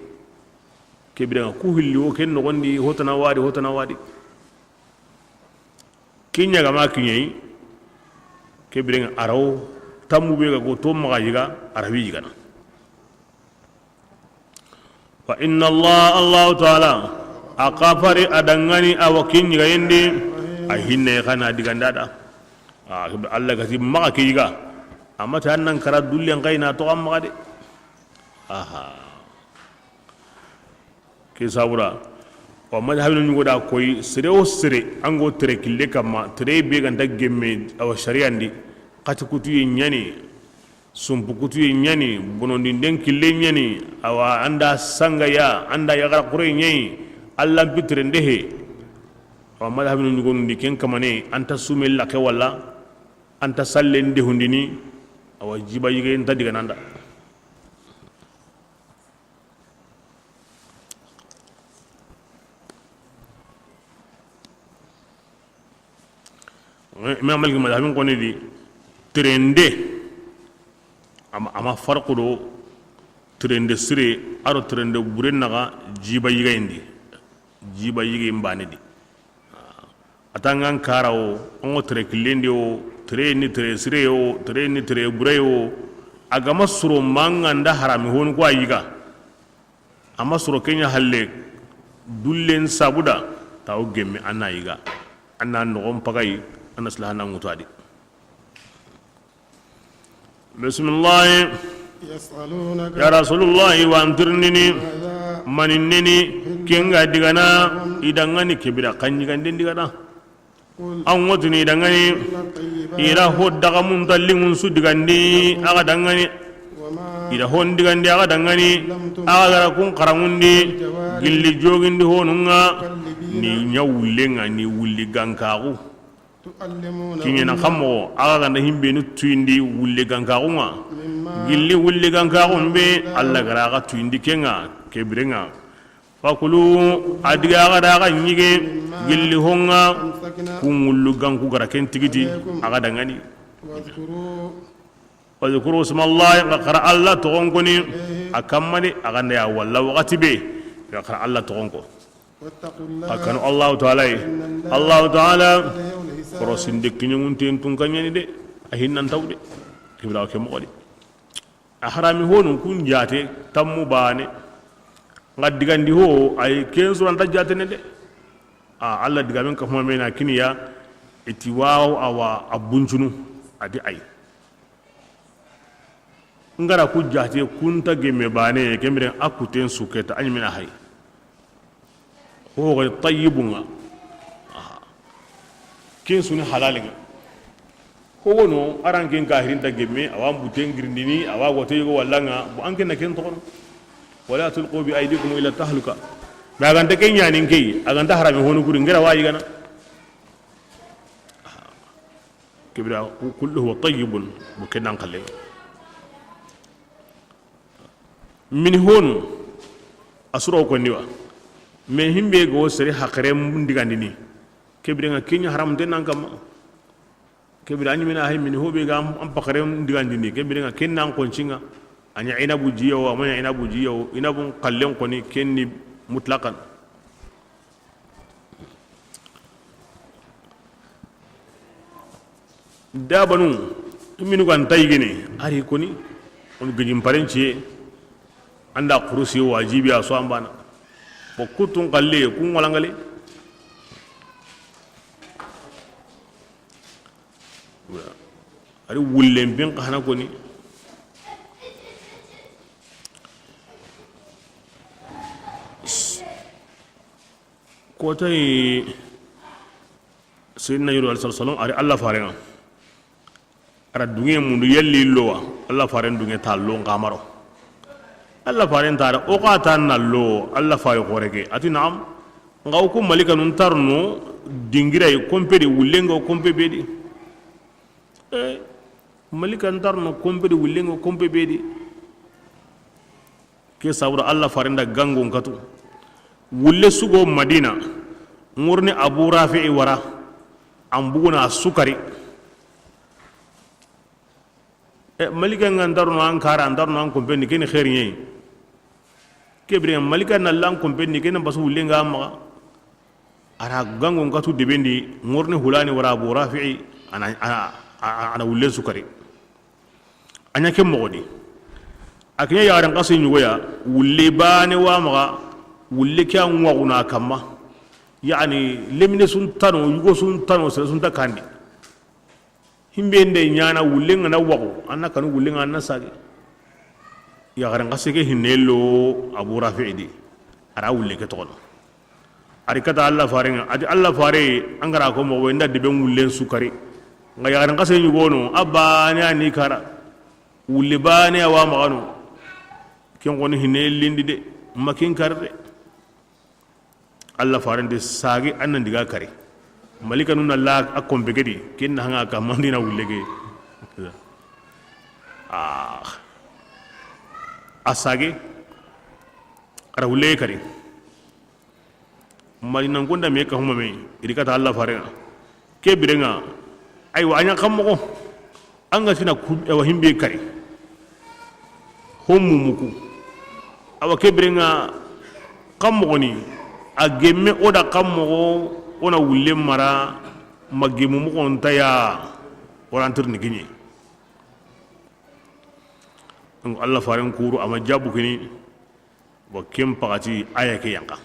Ke biren ŋa ku hilli wo ken noxondi, hotana wadi, hotana wadi. Ke ɲa ga ma kiɲe yi, ke biren ŋa a ra wo tammu be ga go to maxa yiga, a ra wi yigana. Fa inna Allah, Allahu taala, a xafari a dangani a wa ken yiga yendi, a hinne xa na diganda da. A, Alla ga ti maxa ke yiga, amma ta nan kara dullen xa yi na to xa maxa de. Aha. Ke sabura, wa madhabinu ɲugo da koyi, sere wo sere, an go tere kille kamma, tere be ganta gemme, awa shariyandi, xati kutuye ɲani, sumpu kutuye ɲani, bonondinden kille ɲani, awa anda sangaya, anda yaxara xure ɲayi, Alla mpi tere ndehe. Awa madhabinu ɲugonundi ken kamane, anta sume laxe walla, anta salle ndehundini, awa jiba yige nta digananda. Imam Malik madhabin koni di, terende, ama, ama farqu do terende sire, a do terende bure naxa jiba yigayindi, jiba yigayin bane di. A ta ŋa n kara wo, an ŋo tere killendi wo, tere ni tere sire wo, tere ni tere bure wo, a ga ma suro ma ŋa nda harami honu ko a yiga. A ma soro ke ɲa halle, dullen sabuda, tawo gemme a na yiga, a na noxon pagayi, a na silaha na ŋutu a di. Bisimilahi. يسألونك. Ya Rasulullahi, wa an tirindini, ماذا mani neni, أحل ken ga digana, لهم i dangani ke bira xa ɲiganden digana. An ŋotini i dangani, i ra ho daga muntallingun su digandi a ga dangani, i ra hon digandi a ga dangani, a ga gara kun xaranŋundi gilli jogindi honun ŋa, ni ɲa wullen ŋa, ni wulli gankaxu. Kiɲena xa moxo, a ga ganda himbenu tuyindi wulle gankaxun ŋa, gilli wulle gankaxun be, Alla gara a ga tuyindi ken ŋa, ke biren ŋa. Fakulu, a diga a ga da a ga ɲige, gilli hon ŋa, kun wullu ganku gara ken tigiti, a ga dangani. Wadhkuru ismallahi, n ga xara Alla toxon koni, a kamma de, a ga nda ya walla waxati be, n ga xara Alla toxon ko. A kanu Allahu taala yi. Allahu taala, korosinde kiɲeŋunten tunka ɲani de, a hinnantaw de, kibira ke moxo de. A harami honu kun jate tammu bane. Nga digandi ho ay ken suranta jatene de. A Allah digamen ka huma mena kiniya iti waw awa a buncunu ati ay. Ngara ku jate kunta gemme bane kemren akuten suketa anyimena hay. Ho gari tayyibun ŋa. Aha. Ken suni halalin ŋa. Ho wono aran ken kahirin ta gemme awa buten girindini awa wote yugo walla ŋa bo an ken na ken toxono. Wala tulqu bi aydikum ila tahluka. Ba ganta ken ɲanin key a ganta harami honu kuri ngira wayi gana. Kibira kullu huwa tayyibun. Bo ken nan xalle. Mini honu a suro ko niwa. Mais himbe go sere hakare mun digandini. Kebire nga kenya haram de nan kama. Kebire anyi mina hay mini hobe ga am pakare digandini. Kebire nga ken nan koncinga. Anya inabu jiyo, amanya inabu jiyo, inabun kallen koni kenni mutlaqan. Dabanu minu gan taygene ari koni on gejin parenciye anda kurusi wajibi a so ambana ko kutun kalle kun walangale. A ri wullen pin xa hana koni. Kotayi, Seydina Jibril alayhi salatu wasalam, a ri Alla farenŋa. A ra dunge mundu yelli lowa, Alla faren dunge ta lo nxamaro. Alla faren ta ra o xa ta na lo, Alla fare xore ke. A ti naam, nxa o ku malikanun tarno dingiray konpe di, wullenŋa o konpe be di. Eh, malikan tarno konpe di, wullenŋa o konpe be di. Ke sabura Alla farenda gangon katu. Wulle sugo Madina, ŋorni Abu Rafi'i wara, an buguna a sukari. E, malika nga ndarno an kara, ndarno an kompendi, keni xeeri ñeyi. Kebire malika na lan kompendi, keni basu wulle nga maxa. Ara gangon katu debendi, ŋorni hulani wara Abu Rafi'i, ana, ana, ana, ana wullen sukari. A ña ke moxo di. A ke ña yaxaren xase ñugoya, wulle bane wa maxa, wulle ke a ŋuwaxuna kamma. Yani, lemine sun tano, yugo sun tano, sere sun ta kandi. Himbe nde ñana wulle nga na waxu, a na kanu wulle nga na sage. Yaxaren xase ke hinne lo Abu Rafi'i di. Ara wulle ke toxono. Ari kata Alla farenŋa, ati Alla fare, an ga ra ko moxo, inda deben wullen sukari. Nga yaxaren xase ñugono, a bane a ni kara. Wulle bane a wa maxano. Ken xoni hine lindi de, ma ken kar de. Alla faren de sage an nan diga kari. Malika nun na la a kompe gedi, ken na hanga ka mandina wulle ge. Ah. A sage, ara wulle kari. Madinanko nda me ka huma me, i ri kata Alla farenŋa. Ke birenŋa, aywa, a ña xa moxo. An ga tina ku, awa, himbe kari. Hommu muku. Awa, ke birenŋa, xa moxo ni, a gemme o da xa moxo, o na wulle mara, ma gemmu moxo nta ya, o ra ntirni kiñe. Donc, Alla faren kuru, a ma jabu kini, Bon, ken paxati aya ke yanqa.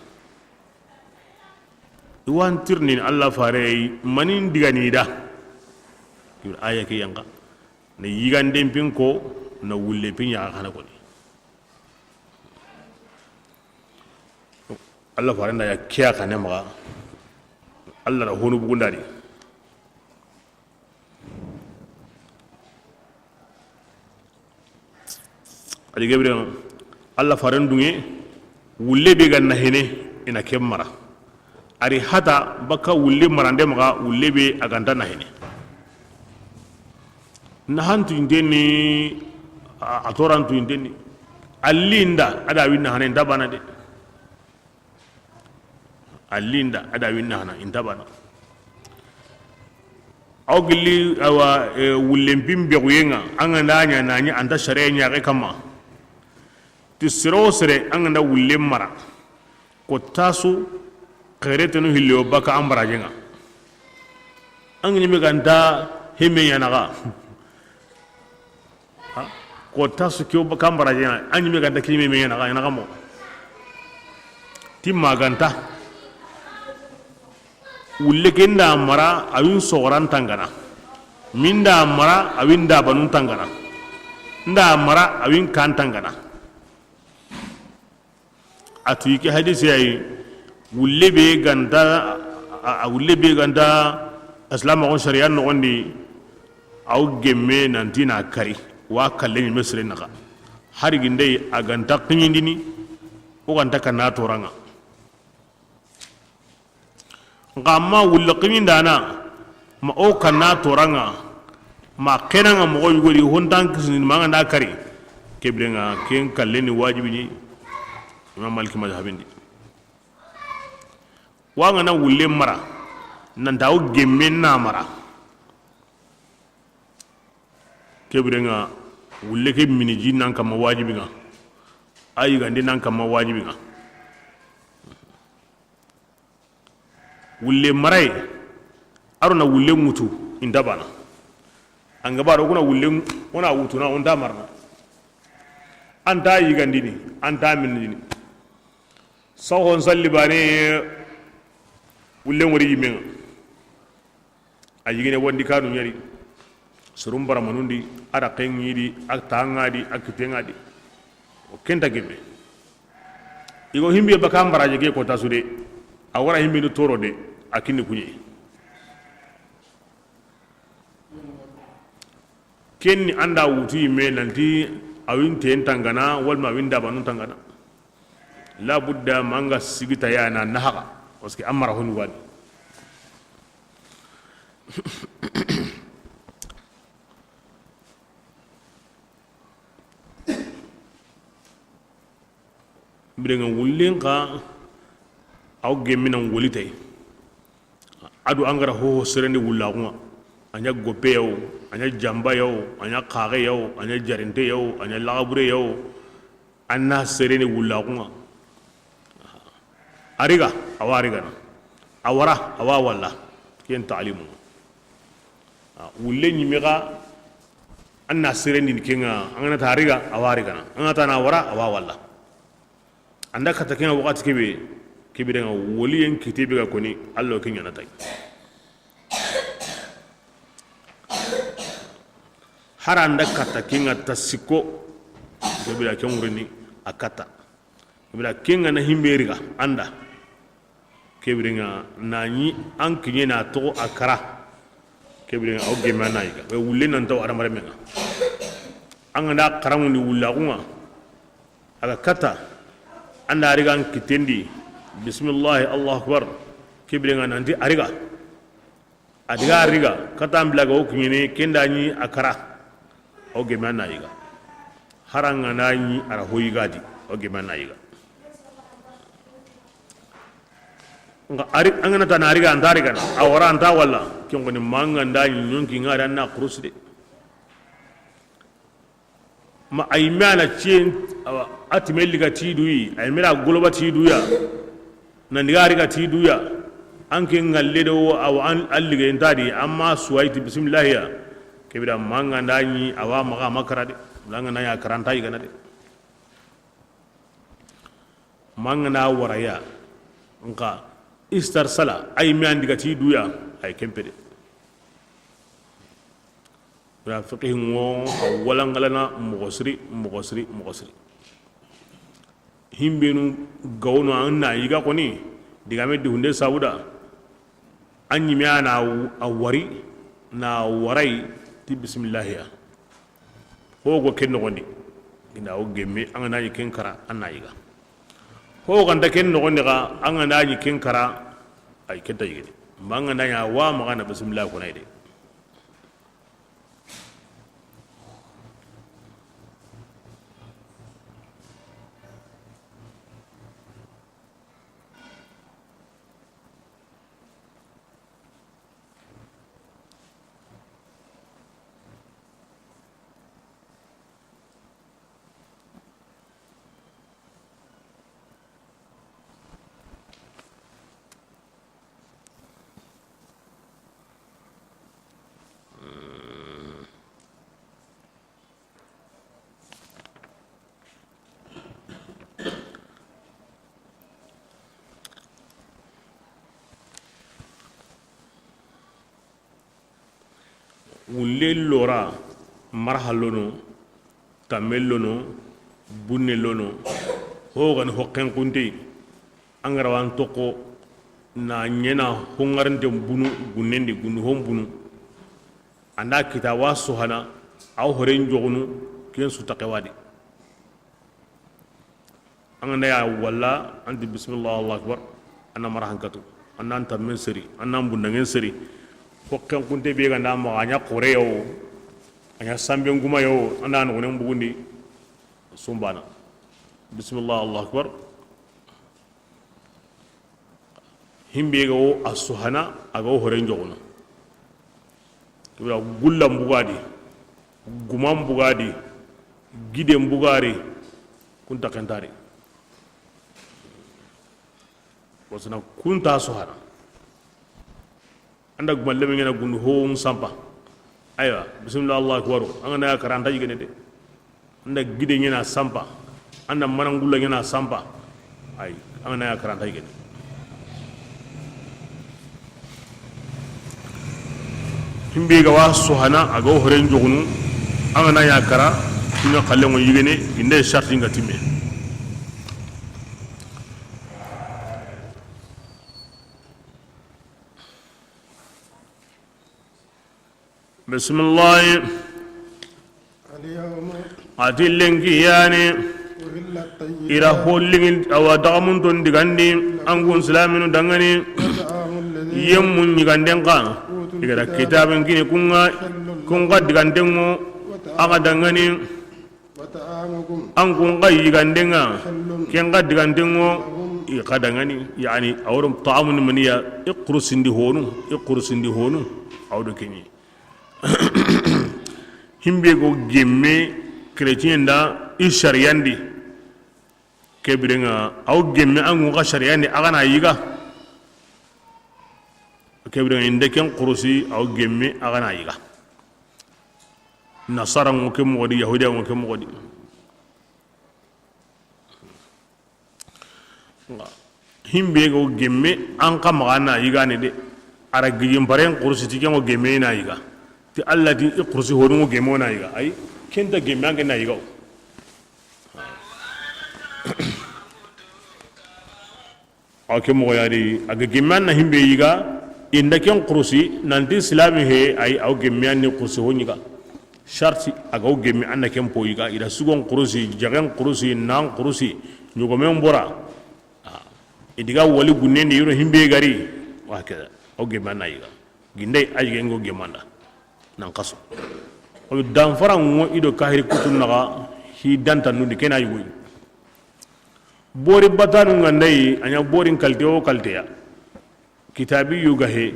I wa ntirndini Alla fare manin digani da. Aya ke yanqa. Na yiganden pin ko, na wulle pin ya xana koni. Alla fare nda ya ke ya xane maxa. Alla na honu bugundadi. A di gebire, Alla faren dunŋe, wulle be ga na hene, i na ken mara. A ri hata baka wulle marande maxa, wulle be a ga nta na hene. Na hantu inteni, a, a torantu inteni. A linda, a da winna hane, nta bana de. A linda, a da winna hana, inta bana. Aw gilli, awa, e, wullen pin bexuyenŋa, an ga nda ña na ñi, anta sariya ñaxe kamma. Ti sere wo sere, an ga nda wullen mara. Ko tasu, xeretenu hilli wo baka an barajenŋa. An ga ñime ganta hemme ñanaxa. Ha? Ko tasu ke kan baraje, a ñime ganta kime me ñana, ñana kamo. Timma ganta. Wulle ke nda mara, a win sogoran tangana. Min da mara, a win da banun tangana. Nda mara, a win kan tangana. A ti ke hadisi yayi, wulle be ganta, a, a wulle be ganta, aslamaxon sariya noxondi, aw gemme nanti na kari, wa kalle ñime sire naxa. Hari gindey a ganta xiñindini, o ganta kanna toranŋa. Nxa ma wulle xiñindana, ma o kanna toranŋa, ma xenanŋa moxo yugodi, hontan kisini ma ŋa nda kari, kebirenŋa ken kalle ni wajibi ni, Imam Maliki madhabindi. Wa ŋa na wulle mara, nanta o gemme na mara. Kebirenŋa, wulle ke mini ji nan kamma wajibi ŋa. A yigandi nan kamma wajibi ŋa. Wulle maray, a ro na wulle ŋutu, inta bana. An ga baro kuna wulle, o na wutu na, o nta marana. Anta yigandini, anta minini. Soxon salli bane, wulle ŋori yimenŋa. A yigene wondi kanu ñari. Soron bara manundi, a da xeŋi di, a taŋa di, a kiteŋa di. O ken nta gemme. I go himbe baka mbaraje ke kota su de. A wara himbe ni toro de, a kinni kuɲe. Ken ni an da wutu yimme nanti a win ten tangana, walma a win dabanun tangana. Labudda manga sigita ya na nahaga, parce que a mara honi wadi. Birenŋa wullen xa, aw gemminan wolitay. A do an ga ra hoho serendi wullaxunŋa, a ɲa goppe yawo, a ɲa jamba yawo, a ɲa xaxe yawo, a ɲa jarinte yawo, a ɲa laxabure yawo, an na serendi wullaxunŋa. A riga, a wa rigana. A wara, a wa walla. Ken taalimu. A, wulle ɲimme xa, an na serendini kenŋa, an ga na ta riga, a wa rigana. An ga na ta na wara, a wa walla. An da katta kenŋa waxati kebe, kebirenŋa woliyen kite be ga koni, Alla ke ɲaana tay. Hari an da katta kenŋa ta sikko, kebira ken wurini a katta. Kebira kenŋa na himbe riga, an da. Kebirenŋa na ɲi an kiɲe na toxo a kara. Kebirenŋa aw gemme a na yiga. Be wulle nan taw adamarenmenŋa. An ga na xaraŋundi wullaxunŋa. A ga katta. An da riga an kitendi. Bismillahi, Allahu akbar. Kebirenŋa nanti a riga. A diga a riga, katta an bila ga o kiɲene, ken da ɲi a kara. Aw gemme a na yiga. Hari an ga na ɲi a ra ho yigadi, aw gemme a na yiga. Nxa a ri, an ga na ta na riga, an ta rigana, a wara an ta walla, ken xoni ma an ga nda ɲi ɲonki ŋa ri an na kurusi de. Ma a yimme a na ciyen, awa, a time liga ti duyi, a yimme ra goloba ti duya, nan diga riga ti duya, an ke ŋalle do, awa, an, an liga nta di, amma suwayi ti bisimilahiya, kebira ma an ga nda ɲi, awa, maxa ma kara de, bula an ga nda ɲi a kara nta yigana de. Ma an ga na waraya, nxa istarsala, a yimme an diga ti duya, ay kempe de. Bira fiqihi ŋo, a walangalana moxo siri, moxo siri, moxo siri. Himbenu gawono an na yiga xoni, digame di hunde sabuda, an ɲime a na a wari, na waray ti bisimilahiya. Ho go ken noxondi, ina o gemme, an ga na ɲi ken kara, an na yiga. Ho ganta ken noxondi xa, an ga na ɲi ken kara, ay ken ta yigene. Ma an ga na ɲa wa maxa na bisimilahi konay de. Wulle lora, marha lono, tamme lono, bunne lono, ho gani hokken kunte, an ga ra wa an toxo na ɲena hongarante bunu, gunnen di gundu hon bunu, an da kita wa sohana, aw horen joxunu, ken su taxe wadi. An ga na ya walla, an ti bismillah, Allahu akbar, an na mara hankatu, an na tammen seri, an na bundangen seri. Hokken kunte be ga nda maxa, a ɲa xore yawo, a ɲa samben guma yawo, an da noxonen bugundi, sumbana. Bismillah, Allahu akbar. Himbe ga wo a sohana, a ga wo horen joxono. Kibira gullan bugadi, guman bugadi, giden bugari, kunta kentari. Wasana kunta sohana. An da gumalle me ɲana gundu ho sampa. Aywa, bismillah, Allahu akbar. An ga na ya kara an ta yigene de. An da gide ɲana sampa. An da manangulla ɲana sampa. Ay, an ga na ya kara an ta yigene. Himbe ga wa sohana a ga horen jogunu, an ga na ya kara, kunya kallen ŋo yigene, inde sarti nga timme. Bisimilahi. A ti lenki yani, i ra hollingin awa dagamun ton digandi, an kun silaminu dangani, yemmun yiganden ka, i ga da kitabin kini kunga, kunga digandengo, a ga dangani, an kun ga yigandenga, ken ga digandengo, i ga dangani, yani, awro ta'amun maniya, i kurusindi honu, i kurusindi honu, awdo kenyi. Himbe go gemme chrétien da i sariyandi. Kebirenga aw gemme an ga sariyandi a ga na yiga. Kebirenga inde ken kurusi aw gemme a ga na yiga. Nasara ŋo ke moxo di, yahudiya ŋo ke moxo di. Himbe go gemme an xa maxa na yigani de. A ra gijin paren kursi ti ken ŋo gemme na yiga. Ti Allah ti i kursi honu ŋo gemme na yiga. Ay, kenta gemme an ke na yiga o. Aw ke moxo yadi a ga gemme an na himbe yiga. Inda ken kursi nanti silami he, ay, aw gemme an ni kursi ho yiga. Sharti a ga aw gemme an na ken po yiga, i da sugon kurusi, jagen kurusi, nan kurusi, ɲogomen bora. Ah. I diga wali gunnen di yoro himbe gari. Wa keda. Aw gemme an na yiga. Gindey a yigen go gemme an da. Nan kaso. O danfara ŋo i do kahiri kutun naxa hi danta nundi kena yugo. Bori batanu nga ndayi a ɲa borin kalte o kalteya. Kitabi yuga he,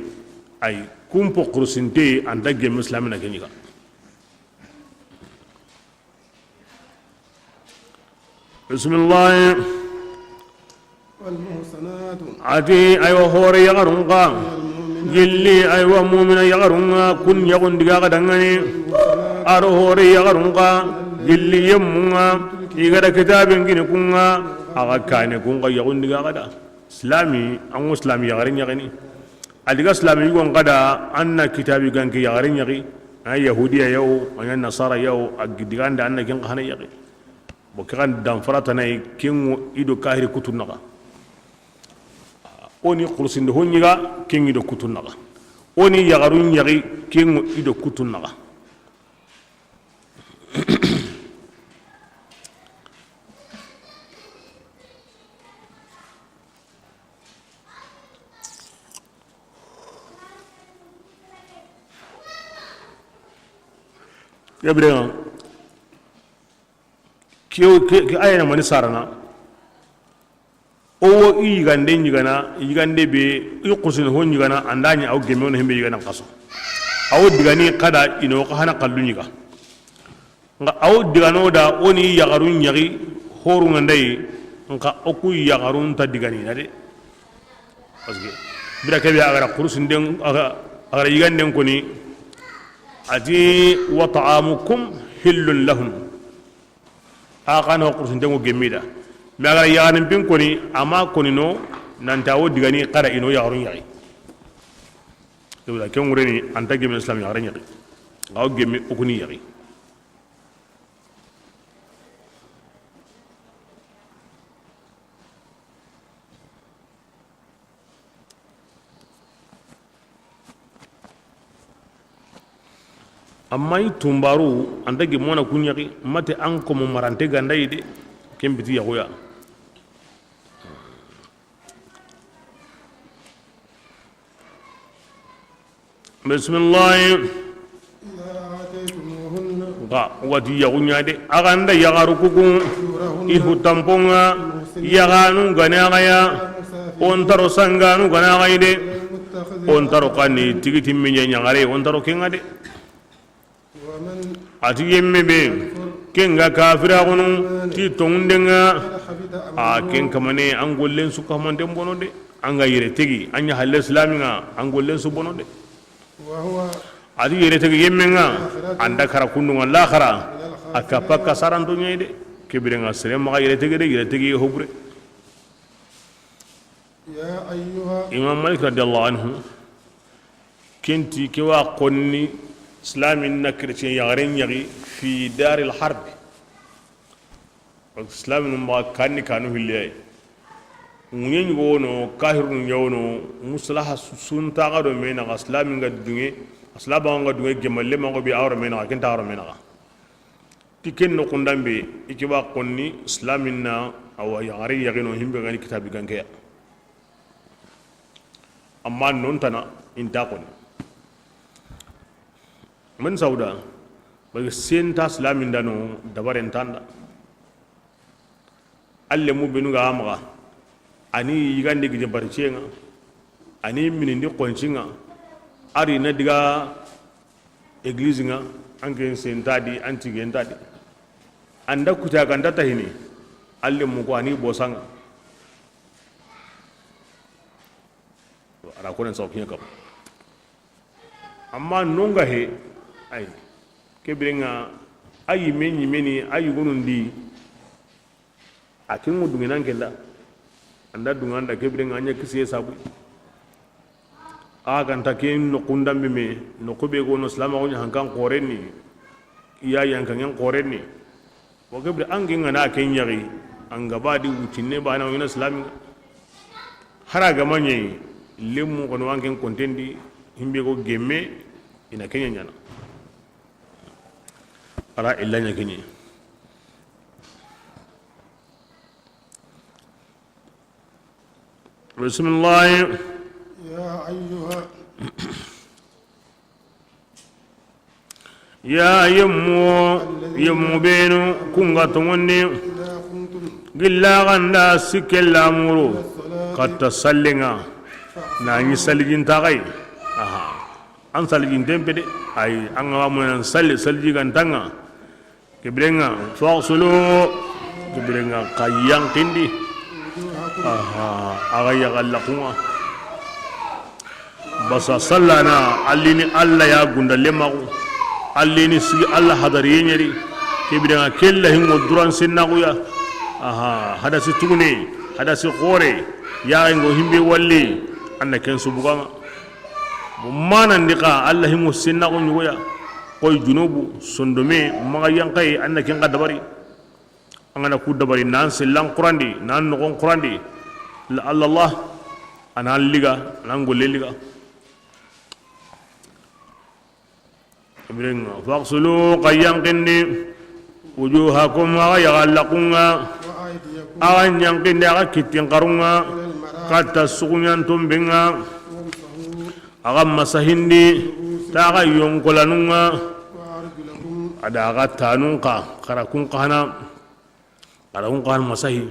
ay, kumpo kursinte anta gemme islamina ke ɲiga. Bismillah. والمحصنات A ti, aywa, hore yaxarun xa, من المؤمنات gilli, aywa, mumina yaxarun ŋa, kun yaxun diga xa dangani. والمحصنات Aro hore yaxarun xa, gilli yemmun ŋa, i ga da kitaben kini kun ŋa, a ga kane kun xa yaxun diga xa da. Silami, an ŋo silami yaxare ɲaxini. A diga silami yugon xa da, an na kitabi ganke yaxare ɲaxi, a ɲa yahudiya yawo, a ɲa nasara yawo, a gi-, diga an da an na ken xa hana yaxi. Bo ke xa danfara tana yi, ken ŋo i do kahiri kutun naxa. O ni kursinde ho ɲiga, ken ŋi do kutun naxa. O ni yaxarun ɲaxi, ken ŋo i do kutun naxa. Ke birenŋa, ke, ke, ke ayana mani sarana. O wo i yigande ɲigana, yigande be i kursini ho ɲigana, an da ɲa aw gemme o na himbe yigana kaso. Aw digani xa da i no xa hana kallu ɲiga. Nxa aw digano da o ni yaxarun ɲaxi, horun ŋa ndayi, nxa o ku yaxarun ta digani na de. Parce que bira kebe a ga ra kursinden, a ga, a ga ra yiganden koni, a ti, "Wa ta'amukum hillun lahun." A xa no kursinden ŋo gemmi da. Mais a ga ra yaxarin pin koni, a ma koni no, nanta wo digani xa da i no yaxarun ɲaxi. Ibra ken ŋureni anta gemme islam yaxare ɲaxi. Xa wo gemme o kuni yaxi. Amma i tunbaru, anta gemme o na ku ɲaxi, mate an komo marante ga ndayi de, ken biti yaxuya. Bisimilahi. إذا آتيتموهن Nxa, wati yaxu ɲa de, a ga nda yaxaru kuku, أجورهن i hutanponŋa, محصنين yaxanu gane a ga ya, غير مسافحين o nta ro sanganu gane a ga yi de, غير متخذي o nta ro أخدان xanni tigiti miɲe ɲaxare, o nta ro kenŋa de. ومن A ti yemme be, يكفر ken ga kafiraxunu, بعد الإيمان ti tonŋundenŋa, فقد حبط a ken عمله kamane, an gollen su kamanten bono de, an ga yere tegi, an ɲa halle silaminŋa, an gollen su bono de. وهو A ti yere tegi yemmenŋa, في الآخرة anda kara kundunŋa laxara, من الخاسرين a kappa kasaranto ɲayi de, ke birenŋa sere maxa yere tegi de, yere tegi hobure. يا أيها Imam Malik radiyallahu anhu, Ken ti ke wa xonni, silamin na chrétien yaxare ɲaxi fi daril harbi. Silaminu maxa kanni kanu hilliyay. Ŋuɲe ɲugo wono, kahirunu ɲa wono, musalaha su-, suntaxa do me naxa, silami nga dunge, silama nga dunge, gemalle maxa bi a wara me naxa, kenta wara me naxa. Ti ken noxundanbe, i ke ba xonni, silamin na, awa yaxare yaxino himbe gani kitabi gankeya. Amma non tana inta xoni. Men sawda, bagi senta silamin dano, dabaren tanda. Alle mu benu ga maxa, ani yigande gije barcienga, ani minindi xoncinga, ari na diga église nga, anke sentadi, anti gentadi. Anda kuta ganda tahini, alle mu ko ani bosanga. Ara konen saw kiɲa kam. Amma nonga he, ay, kebirenga, ayi me ɲimeni, ayi gonundi, a ken ŋo dungenan kenda, anda dunganda kebirenga, a ɲa kisiye sabu. A ganta ken noxundanbe me, noxu be gono silamaxu ɲa hankan xorenni, iya yankangen xorenni. Wo ke bire, an ke ŋa na ke ɲaxi, an ga ba di wutinne bana, ina silami. Hara ga ma ɲeyi, lemu kono an ken kontendi, himbe go gemme, ina ke ɲa ɲana. Ara illa ɲa ke ɲe. Bisimilahi. يا أيها Ya yemmo, yemmo benu, kunga tongondi, إذا قمتم gilla ganda sikke lamuru, إلى الصلاة katta sallinga, فاغسلوا na ɲi salijintaxay. Aha. An salijinten pede, ay, an ga munan salli, saliji gantanga. Kebirenga, faxsulu, kebirenga, ka yankindi. Aha, a ga yaxallaxunga. Basa sallana, allini Alla ya gunda lemaxu. Allini sigi Alla hadariye ɲeri. Kebirenga, kella hingo duran sennaxuya. Aha, hadasi tugune, hadasi xore, yaxengo himbe walli, anna ken subuganga. Manandi xa, Alla hingo sennaxu ɲugoya. Koy junubu, sondome, maxa yankaye, anna ken xa dabari. An ga na ku dabari, nan sellan xurandi, nan noxon xurandi. La Allah, Allah, anan liga, anan golle liga. Birenga, faxsulu, xa yankindi, wujuhakum, axa yaxallaxunga, axa yankindi, axa kittin xarunga, katta suxuɲanton benga, axa masahindi, ta axa yonkolanunga, a da axa tanun xa, xara kun xa hana, Xara kun xa masahi.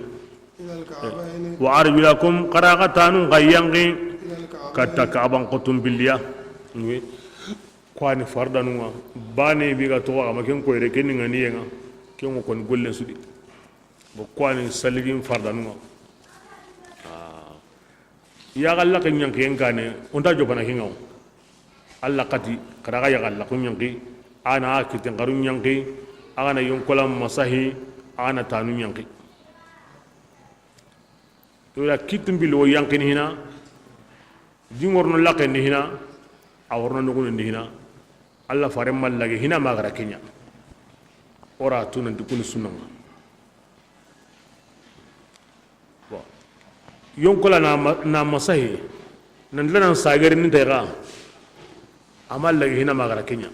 إلى الكعبين. Wa arjulakum, xara xa tanun xa yanki, إلى الكعبين. Katta Kaaban xotun billiya. Wi. Kuwani fardanunga. Bane bi ga toxo, a ma ken koyre, ken ni ŋaniyenga. Ken ŋo koni gollen sudi. Bo kuwani saligin fardanunga. Ah. Yaxallaxen ɲankiyen kane, o nta jopana kinŋa wo. Alla xati, xara xa yaxallaxu ɲanki, a na kittin xaru ɲanki, a ga na yonkolan masahi, a ga na tanu ɲanki. To da kittin bili wo yankini hina, jin worno laxen di hina, a worno nogunen di hina, Alla fare mallage hina ma gara keɲa. O ra tunanti kuni sunnanga. Bon. Yonkola na ma-, na masahi, nan dilanan sagari ni tayga, a ma lagi hina ma gara keɲa.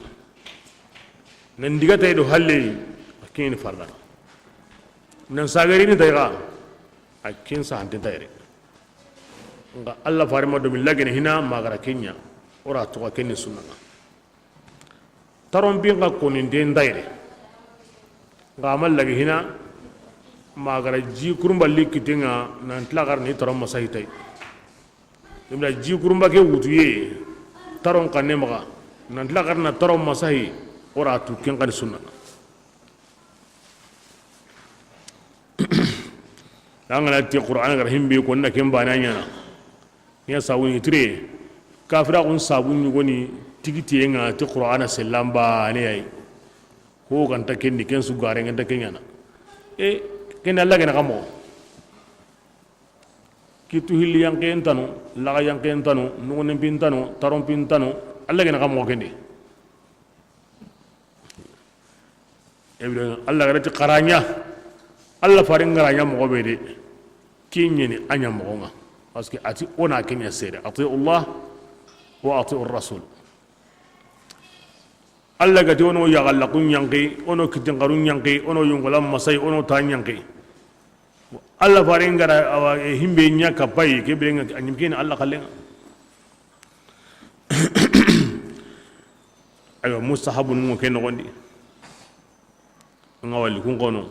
Nan diga tay do halle, a ken ni farda. Nan sagari ni tayga, a ken sahante tayre. Nga Alla fare ma do mi lagene hina ma gara keɲa, o ra to ken ni sunna. Tarompin xa koninten ntayre. Nga ma lagi hina, ma gara ji kurumba li kitenga, nan tila gar ni taron masahi tay. Imda ji kurumba ke wutuye, taron kanne maxa, nan tila gar na taron masahi, o ra tu ken xa ni sunna. An ga na ti Qur'an gar himbe ko na ken bana ɲana. Ɲa sabu ni tire, kafira kun sabu ɲugoni tigitiyenga ti Qur'ana sellan bane yayi. Ko ganta ken di, ken su gare ganta ken ɲana. E, ken Alla gena kamo. Kitu hilli yanqen tanu, laga yanqen tanu, nugunin pin tanu, taron pin tanu, Alla ga na xa moxo ken di. Ibrahim, Alla ga na ti xaraɲa, Alla faren ga ra ɲa moxo be de, ke ɲa ni a ɲa moxo ŋa. Parce que a ti o na ke ɲa sere, ati'u Allah wa ati'u Rasul. Alla ga ti o no yaxallaqu ɲanki, o no kitinxaru ɲanki, o no yonkolan masayi, o no ta ɲanki. Alla faren ga ra, awa, e, himbe ɲa kapay, ke biren ŋa a ɲi ke ni Alla xallen ŋa. Aywa, mustahabun ŋo ke noxon di. An ga wali kun kono.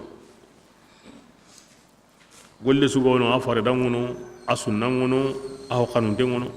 Golle su ga wono, a farida ŋono, a sunna ŋono, a ho xanunte ŋono.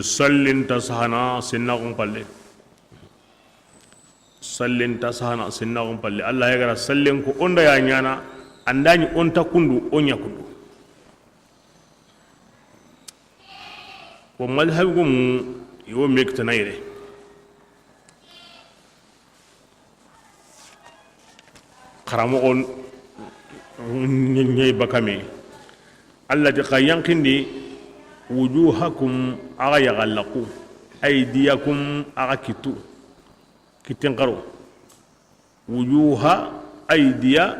Sallin ta sahana sennaxun palle. Sallin ta sahana sennaxun palle. Alla ya ga ra sallen ko o nda ya ɲaana, an da ɲi o nta kundu, o ɲa kundu. Wo madhabi gumu yo me kitana yere. Xaramoxo ɲa-, ɲa-, ɲa bakame. Alla ti xa yanqindi, wujuhakum, axa yaxallaqu, aydiyakum, axa kittu, kitten xaro. Wujuha, aydiya,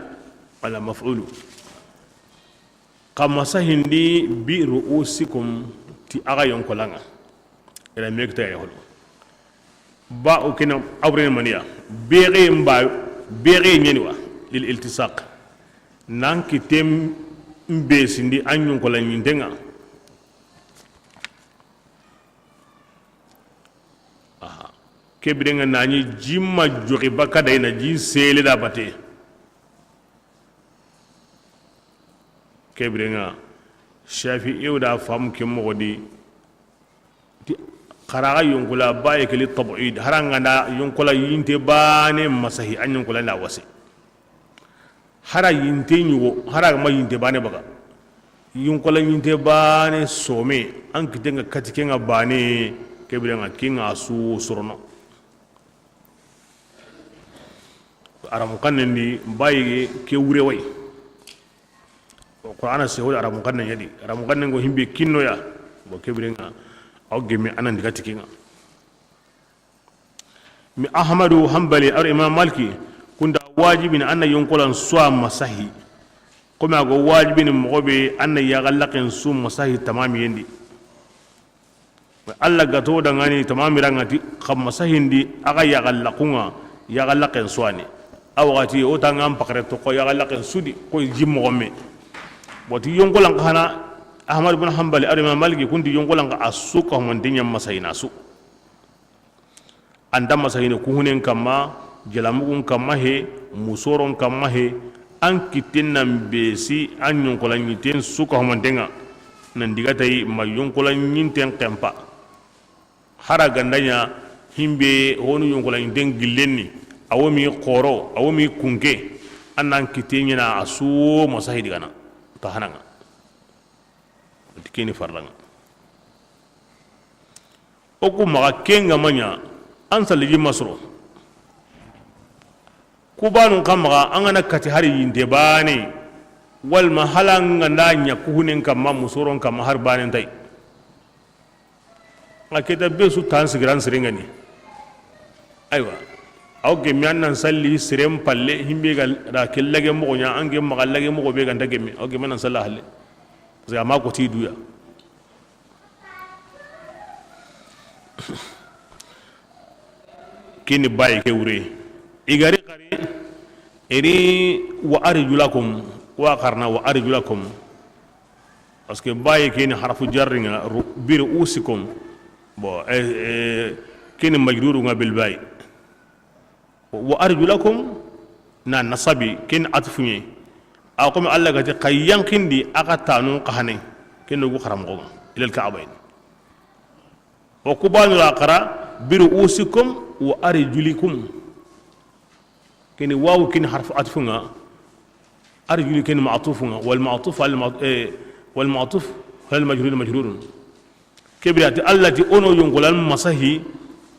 ala maf'ulu. Xa masahindi bi ru'usikum, ti axa yonkolan ŋa. Ila mekta ya holo. Ba o kina awre maniya. Bege mba, bege ɲeni wa lil iltisaq. Nan kitem be sindi an yonkolan ɲinten ŋa. Aha. Ke biren ŋa na ɲi jimma joxi baka day na ji sele da bate. Ke biren ŋa Shafi'i da fam ke moxo di. Ti xaraxa yonkola baye ke li tab'id, hara nga na yonkola yinte bane masahi, an yonkola na wase. Hara yinte ɲugo, hara ma yinte bane baga. Yonkola yinte bane some, an kitten ŋa kati ke ŋa bane, ke biren ŋa ke ŋa su sorono. Aramu xannen di, bayi ke wure way. O Qur'ana sehol aramu xannen ya di. Aramu xannen go himbe kinno ya. Bo ke biren ŋa, aw gemme anan diga ti ke ŋa. Mi Ahmadu Hanbali ar Imam Maliki, kunda wajibini an na yonkolan suwa masahi. Comme a go wajibini moxo be an na yaxallaqen su masahi tamami yendi. Alla ga to dangani tamami rangati, xa masahindi axa yaxallaqun ŋa, yaxallaqen suwani. A waxati o ta ŋa an pakare to ko yaxallaqen sudi ko ji moxo me. Boti yonkolan xa hana, Ahmad bin Hanbali, ar Imam Maliki, kunti yonkolan xa a su ka humanten ɲa masahina su. An ta masahini kuhunen kamma, jalamugun kamma he, musoron kamma he, an kitten nan besi, an yonkolan ɲinten su ka humanten ŋa, nan diga tayi ma yonkolan ɲinten kempa. Hara ganda ɲa himbe honu yonkolan ɲinten gillenni, awo mi xoro, awo mi kunke, an nan kitten ɲa na a su masahi digana ta hana ŋa. Ti ke ni farla ŋa. O ku maxa ke ŋa ma ɲa, an saliji masoro. Ku banun xa maxa, an ga na kati hari yinte bane, walma hala nga nda ɲa kuhunen kamma, musoron kamma, har banen tay. Nga keta be su tan sigiran sirengani. Aywa. Aw gemme an nan salli siren palle, himbe ga da ke lage moxo ɲa, an gemme maxa lage moxo be ga nta gemme. Aw gemme nan salla halle. Parce que a ma ko ti duya. Kini bayi ke wure. I gari xari, iri wa arjulakum, wa qarna wa arjulakum. Parce que bayi kini harfu jarri ŋa, ru-, bi ru'usikum. Bon, eh, eh, kini majruru ŋa bil bayi. Wa arjulakum na nasabi, ken atfu ɲe. A comme Alla ga ti xa yanqindi axa tanun xa hane, ken no gu xaramoxo ŋa, ilal ka'bayn. O ku banu ra xara, bi ru'usikum wa arjulikum. Keni wawu keni harfu atfu ŋa. Arjuli keni ma'tufu ŋa. Wal ma'tuf al ma-, eh, wal ma'tuf al majrur majrurun. Kebira ti Allah ti o no yonkolan masahi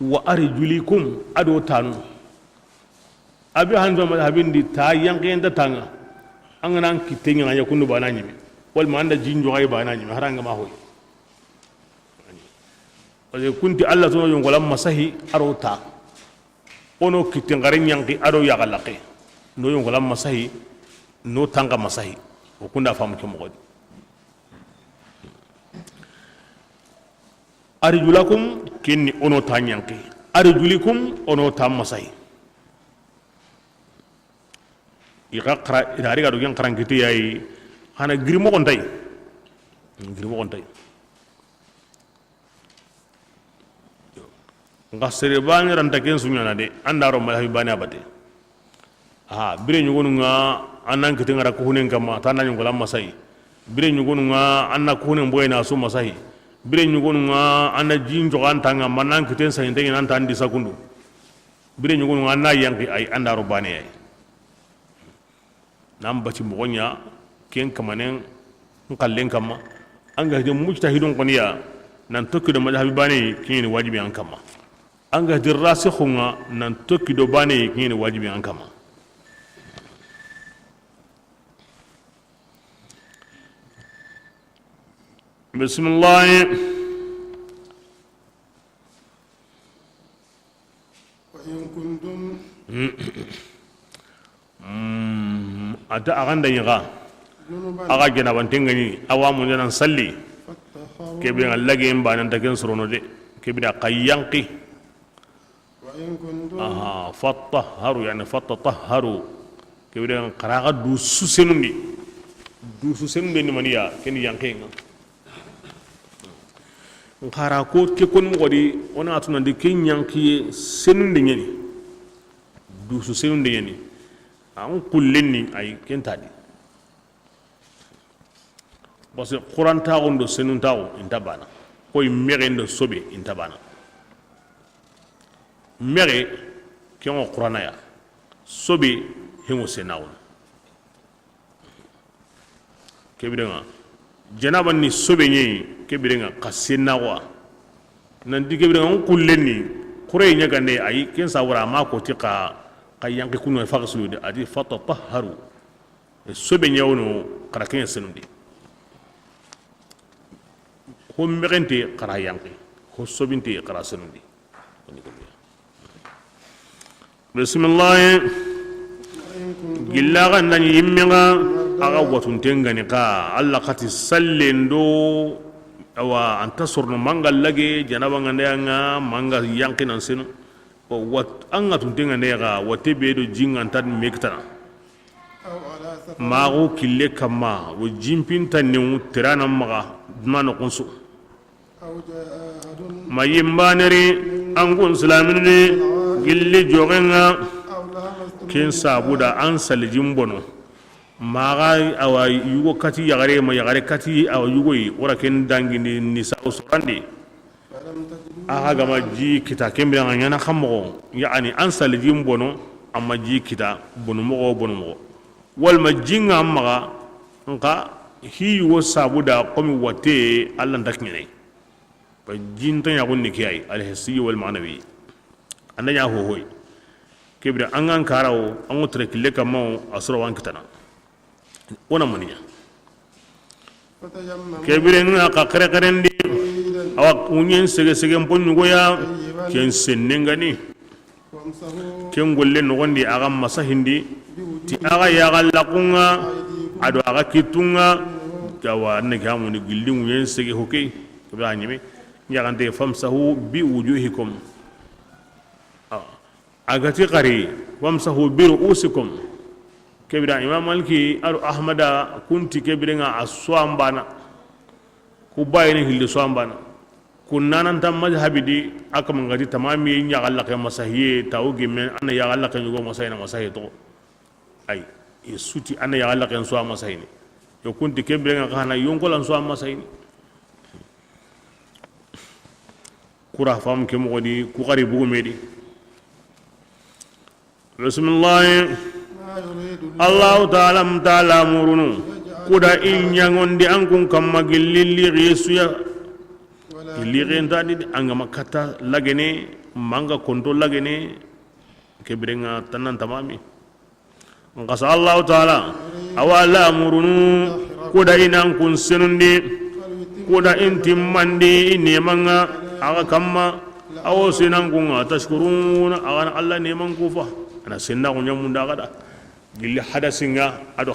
wa arjulikum a do tanu. Abi Hanifa madhabin di ta yanqiyenta ta ŋa. An ga na an kitte ɲaŋa ya kundu bana ɲimi. Wal ma an da jinjo ay bana ɲimi haranga ma hoy. Parce que kunti Allah to no yonkolan masahi a ro ta. O no kitten xare ɲanki a do yaxa laqe. No yonkolan masahi, no tanka masahi. O kunda famu ke moxo di. Arjulakum kinni o no ta ɲanki. Arjulikum o no ta masahi. I xa xara, i na ri ga do ken xaran kiti yayi. Xana giri moxo ntay. Giri moxo ntay. Nxa sere bane ranta ken suɲana de, an da ro madhabi bane a bate. A bire ɲugonu ŋa, an nan kiti ŋara kuhunen kamma, ta na ɲugola masayi. Bire ɲugonu ŋa, an na kuhunen boyena su masayi. Bire ɲugonu ŋa, an na jin joxo an ta ŋa, ma nan kiten sayi nte ɲana an ta ndi sakundu. Bire ɲugonu ŋa, an na yanki ay, an da ro bane ay. Nan bati moxo ɲa ken kamanen n xallen kamma. An ga hede mujtahidun xoniya nan tokki do madhabi bane kiɲeni wajibi an kamma. An ga hede rasikhun ŋa nan tokki do bane kiɲeni wajibi an kamma. Bismillah. وإن كنتم Mm, ata a ganda ɲi ga جنبا a ga janabanten ga ɲi, awa mun janan salli. فاطهروا Kebe nga lage mba nan ta ken sorono de. Kebe da xa yanki. وإن كنتم Aha, fattaharu, yani fattatahharu. Kebe da xara ga du su senundi. Du su senundi ni maniya, ken yanki nga. Nxara ko ke kon moxo di, o na tunandi ke ɲankiye senunde ɲeni. Dusu senunde ɲeni. An kullen ni ay ken ta di. Parce que Quran taxun do senun taxu inta bana. Koy mexen do sobe inta bana. Mexe ken ŋo Qurana ya. Sobe hengo senaxun. Kebirenga janaba ni sobe ɲeyi, kebirenga xa sennaxuwa. Nanti kebirenga n kullen ni xureye ɲagande, ayi, ken sawara ma koti xa, xa yanki kuno faxasulu de, adi fatatahharu. Sobe ɲawono xara keɲa senundi. Ho mexente xara yanki, ho sobinte xara senundi. Bisimilahi. Gilla ga nda ɲi yimme ŋa, a ga watunten ga ni xa, Alla xati sallen do, awa, an ta sorono manga lage, janaba ŋa nda ya ŋa, manga yanki nan senu. Wa, an ga tunten ga nda ya xa, wate be do jinga nta me kitana. Maxu kille kamma, wo jinpinta newu terana maxa, duna noxon su. Ma yimbaneri an kun silamini gilli joxenga, ken sabuda an salijin bono. Maxa awa yugo kati yaxare, ma yaxare kati awa yugoyi, wora ken dangindi nisa o sorandi. Axa gama ji kita kembira nga ɲana xamoxo, yani an salijin bono, amma ji kita bonu moxo, bonu moxo. Walma jinga maxa, nka hi yugo sabuda komi wate Alla nta kiɲene. Ba jinta ɲaxun ni ke ay, alhissiyi wal manawi. Anda ɲa hohoy. Kebira an gan karawo, an ŋo tere kille kamma wo, a soro wan kitana. Wona maniya. Kebire nga xa xerexerendi, awa kuɲen sege sege mpo ɲugoya, ken sennengani. Ken golle noxondi axa masahindi ti axa yaxa laxunga ado axa kittunga. Awa anna ke amuni gilli ŋuɲen sege hoke. Kebe a ɲime yaxante famsahu bi wujuhikum. Awa. A gati xari, wamsahu bi ru'usikum. Kebira Imam Maliki ado Ahmada kunti kebirenga a suwambana. Ku bayini hilli suwambana. Ku nananta mazhabi di, a kama ngati tamami ɲaxalla ke masahiye, tawu gimme, anna yaxalla ke ɲugo masahina masahiye to. Ay, e suti anna yaxalla ke suwa masahini. Yo kunti kebirenga xana yonkolan suwa masahini. Kura fam ke moxo di, ku xari bugume di. Bisimilahi. Allahu taala nta lamurunu kuda i ɲaŋondi an kun kamma gilli lixe suya. Gilli lixe nta di, an ga ma katta lagene, manga konto lagene, ke birenga tannan tamami. Nxa sa Allahu taala, awa lamurunu kuda i nan kun senundi, kuda in timmandi i nemanŋa axa kamma, awo senan kunŋa, tashkuruna, axa na Alla neman kufa, a na senna ko ɲamunda axa da. Gilli hadasinŋa, a do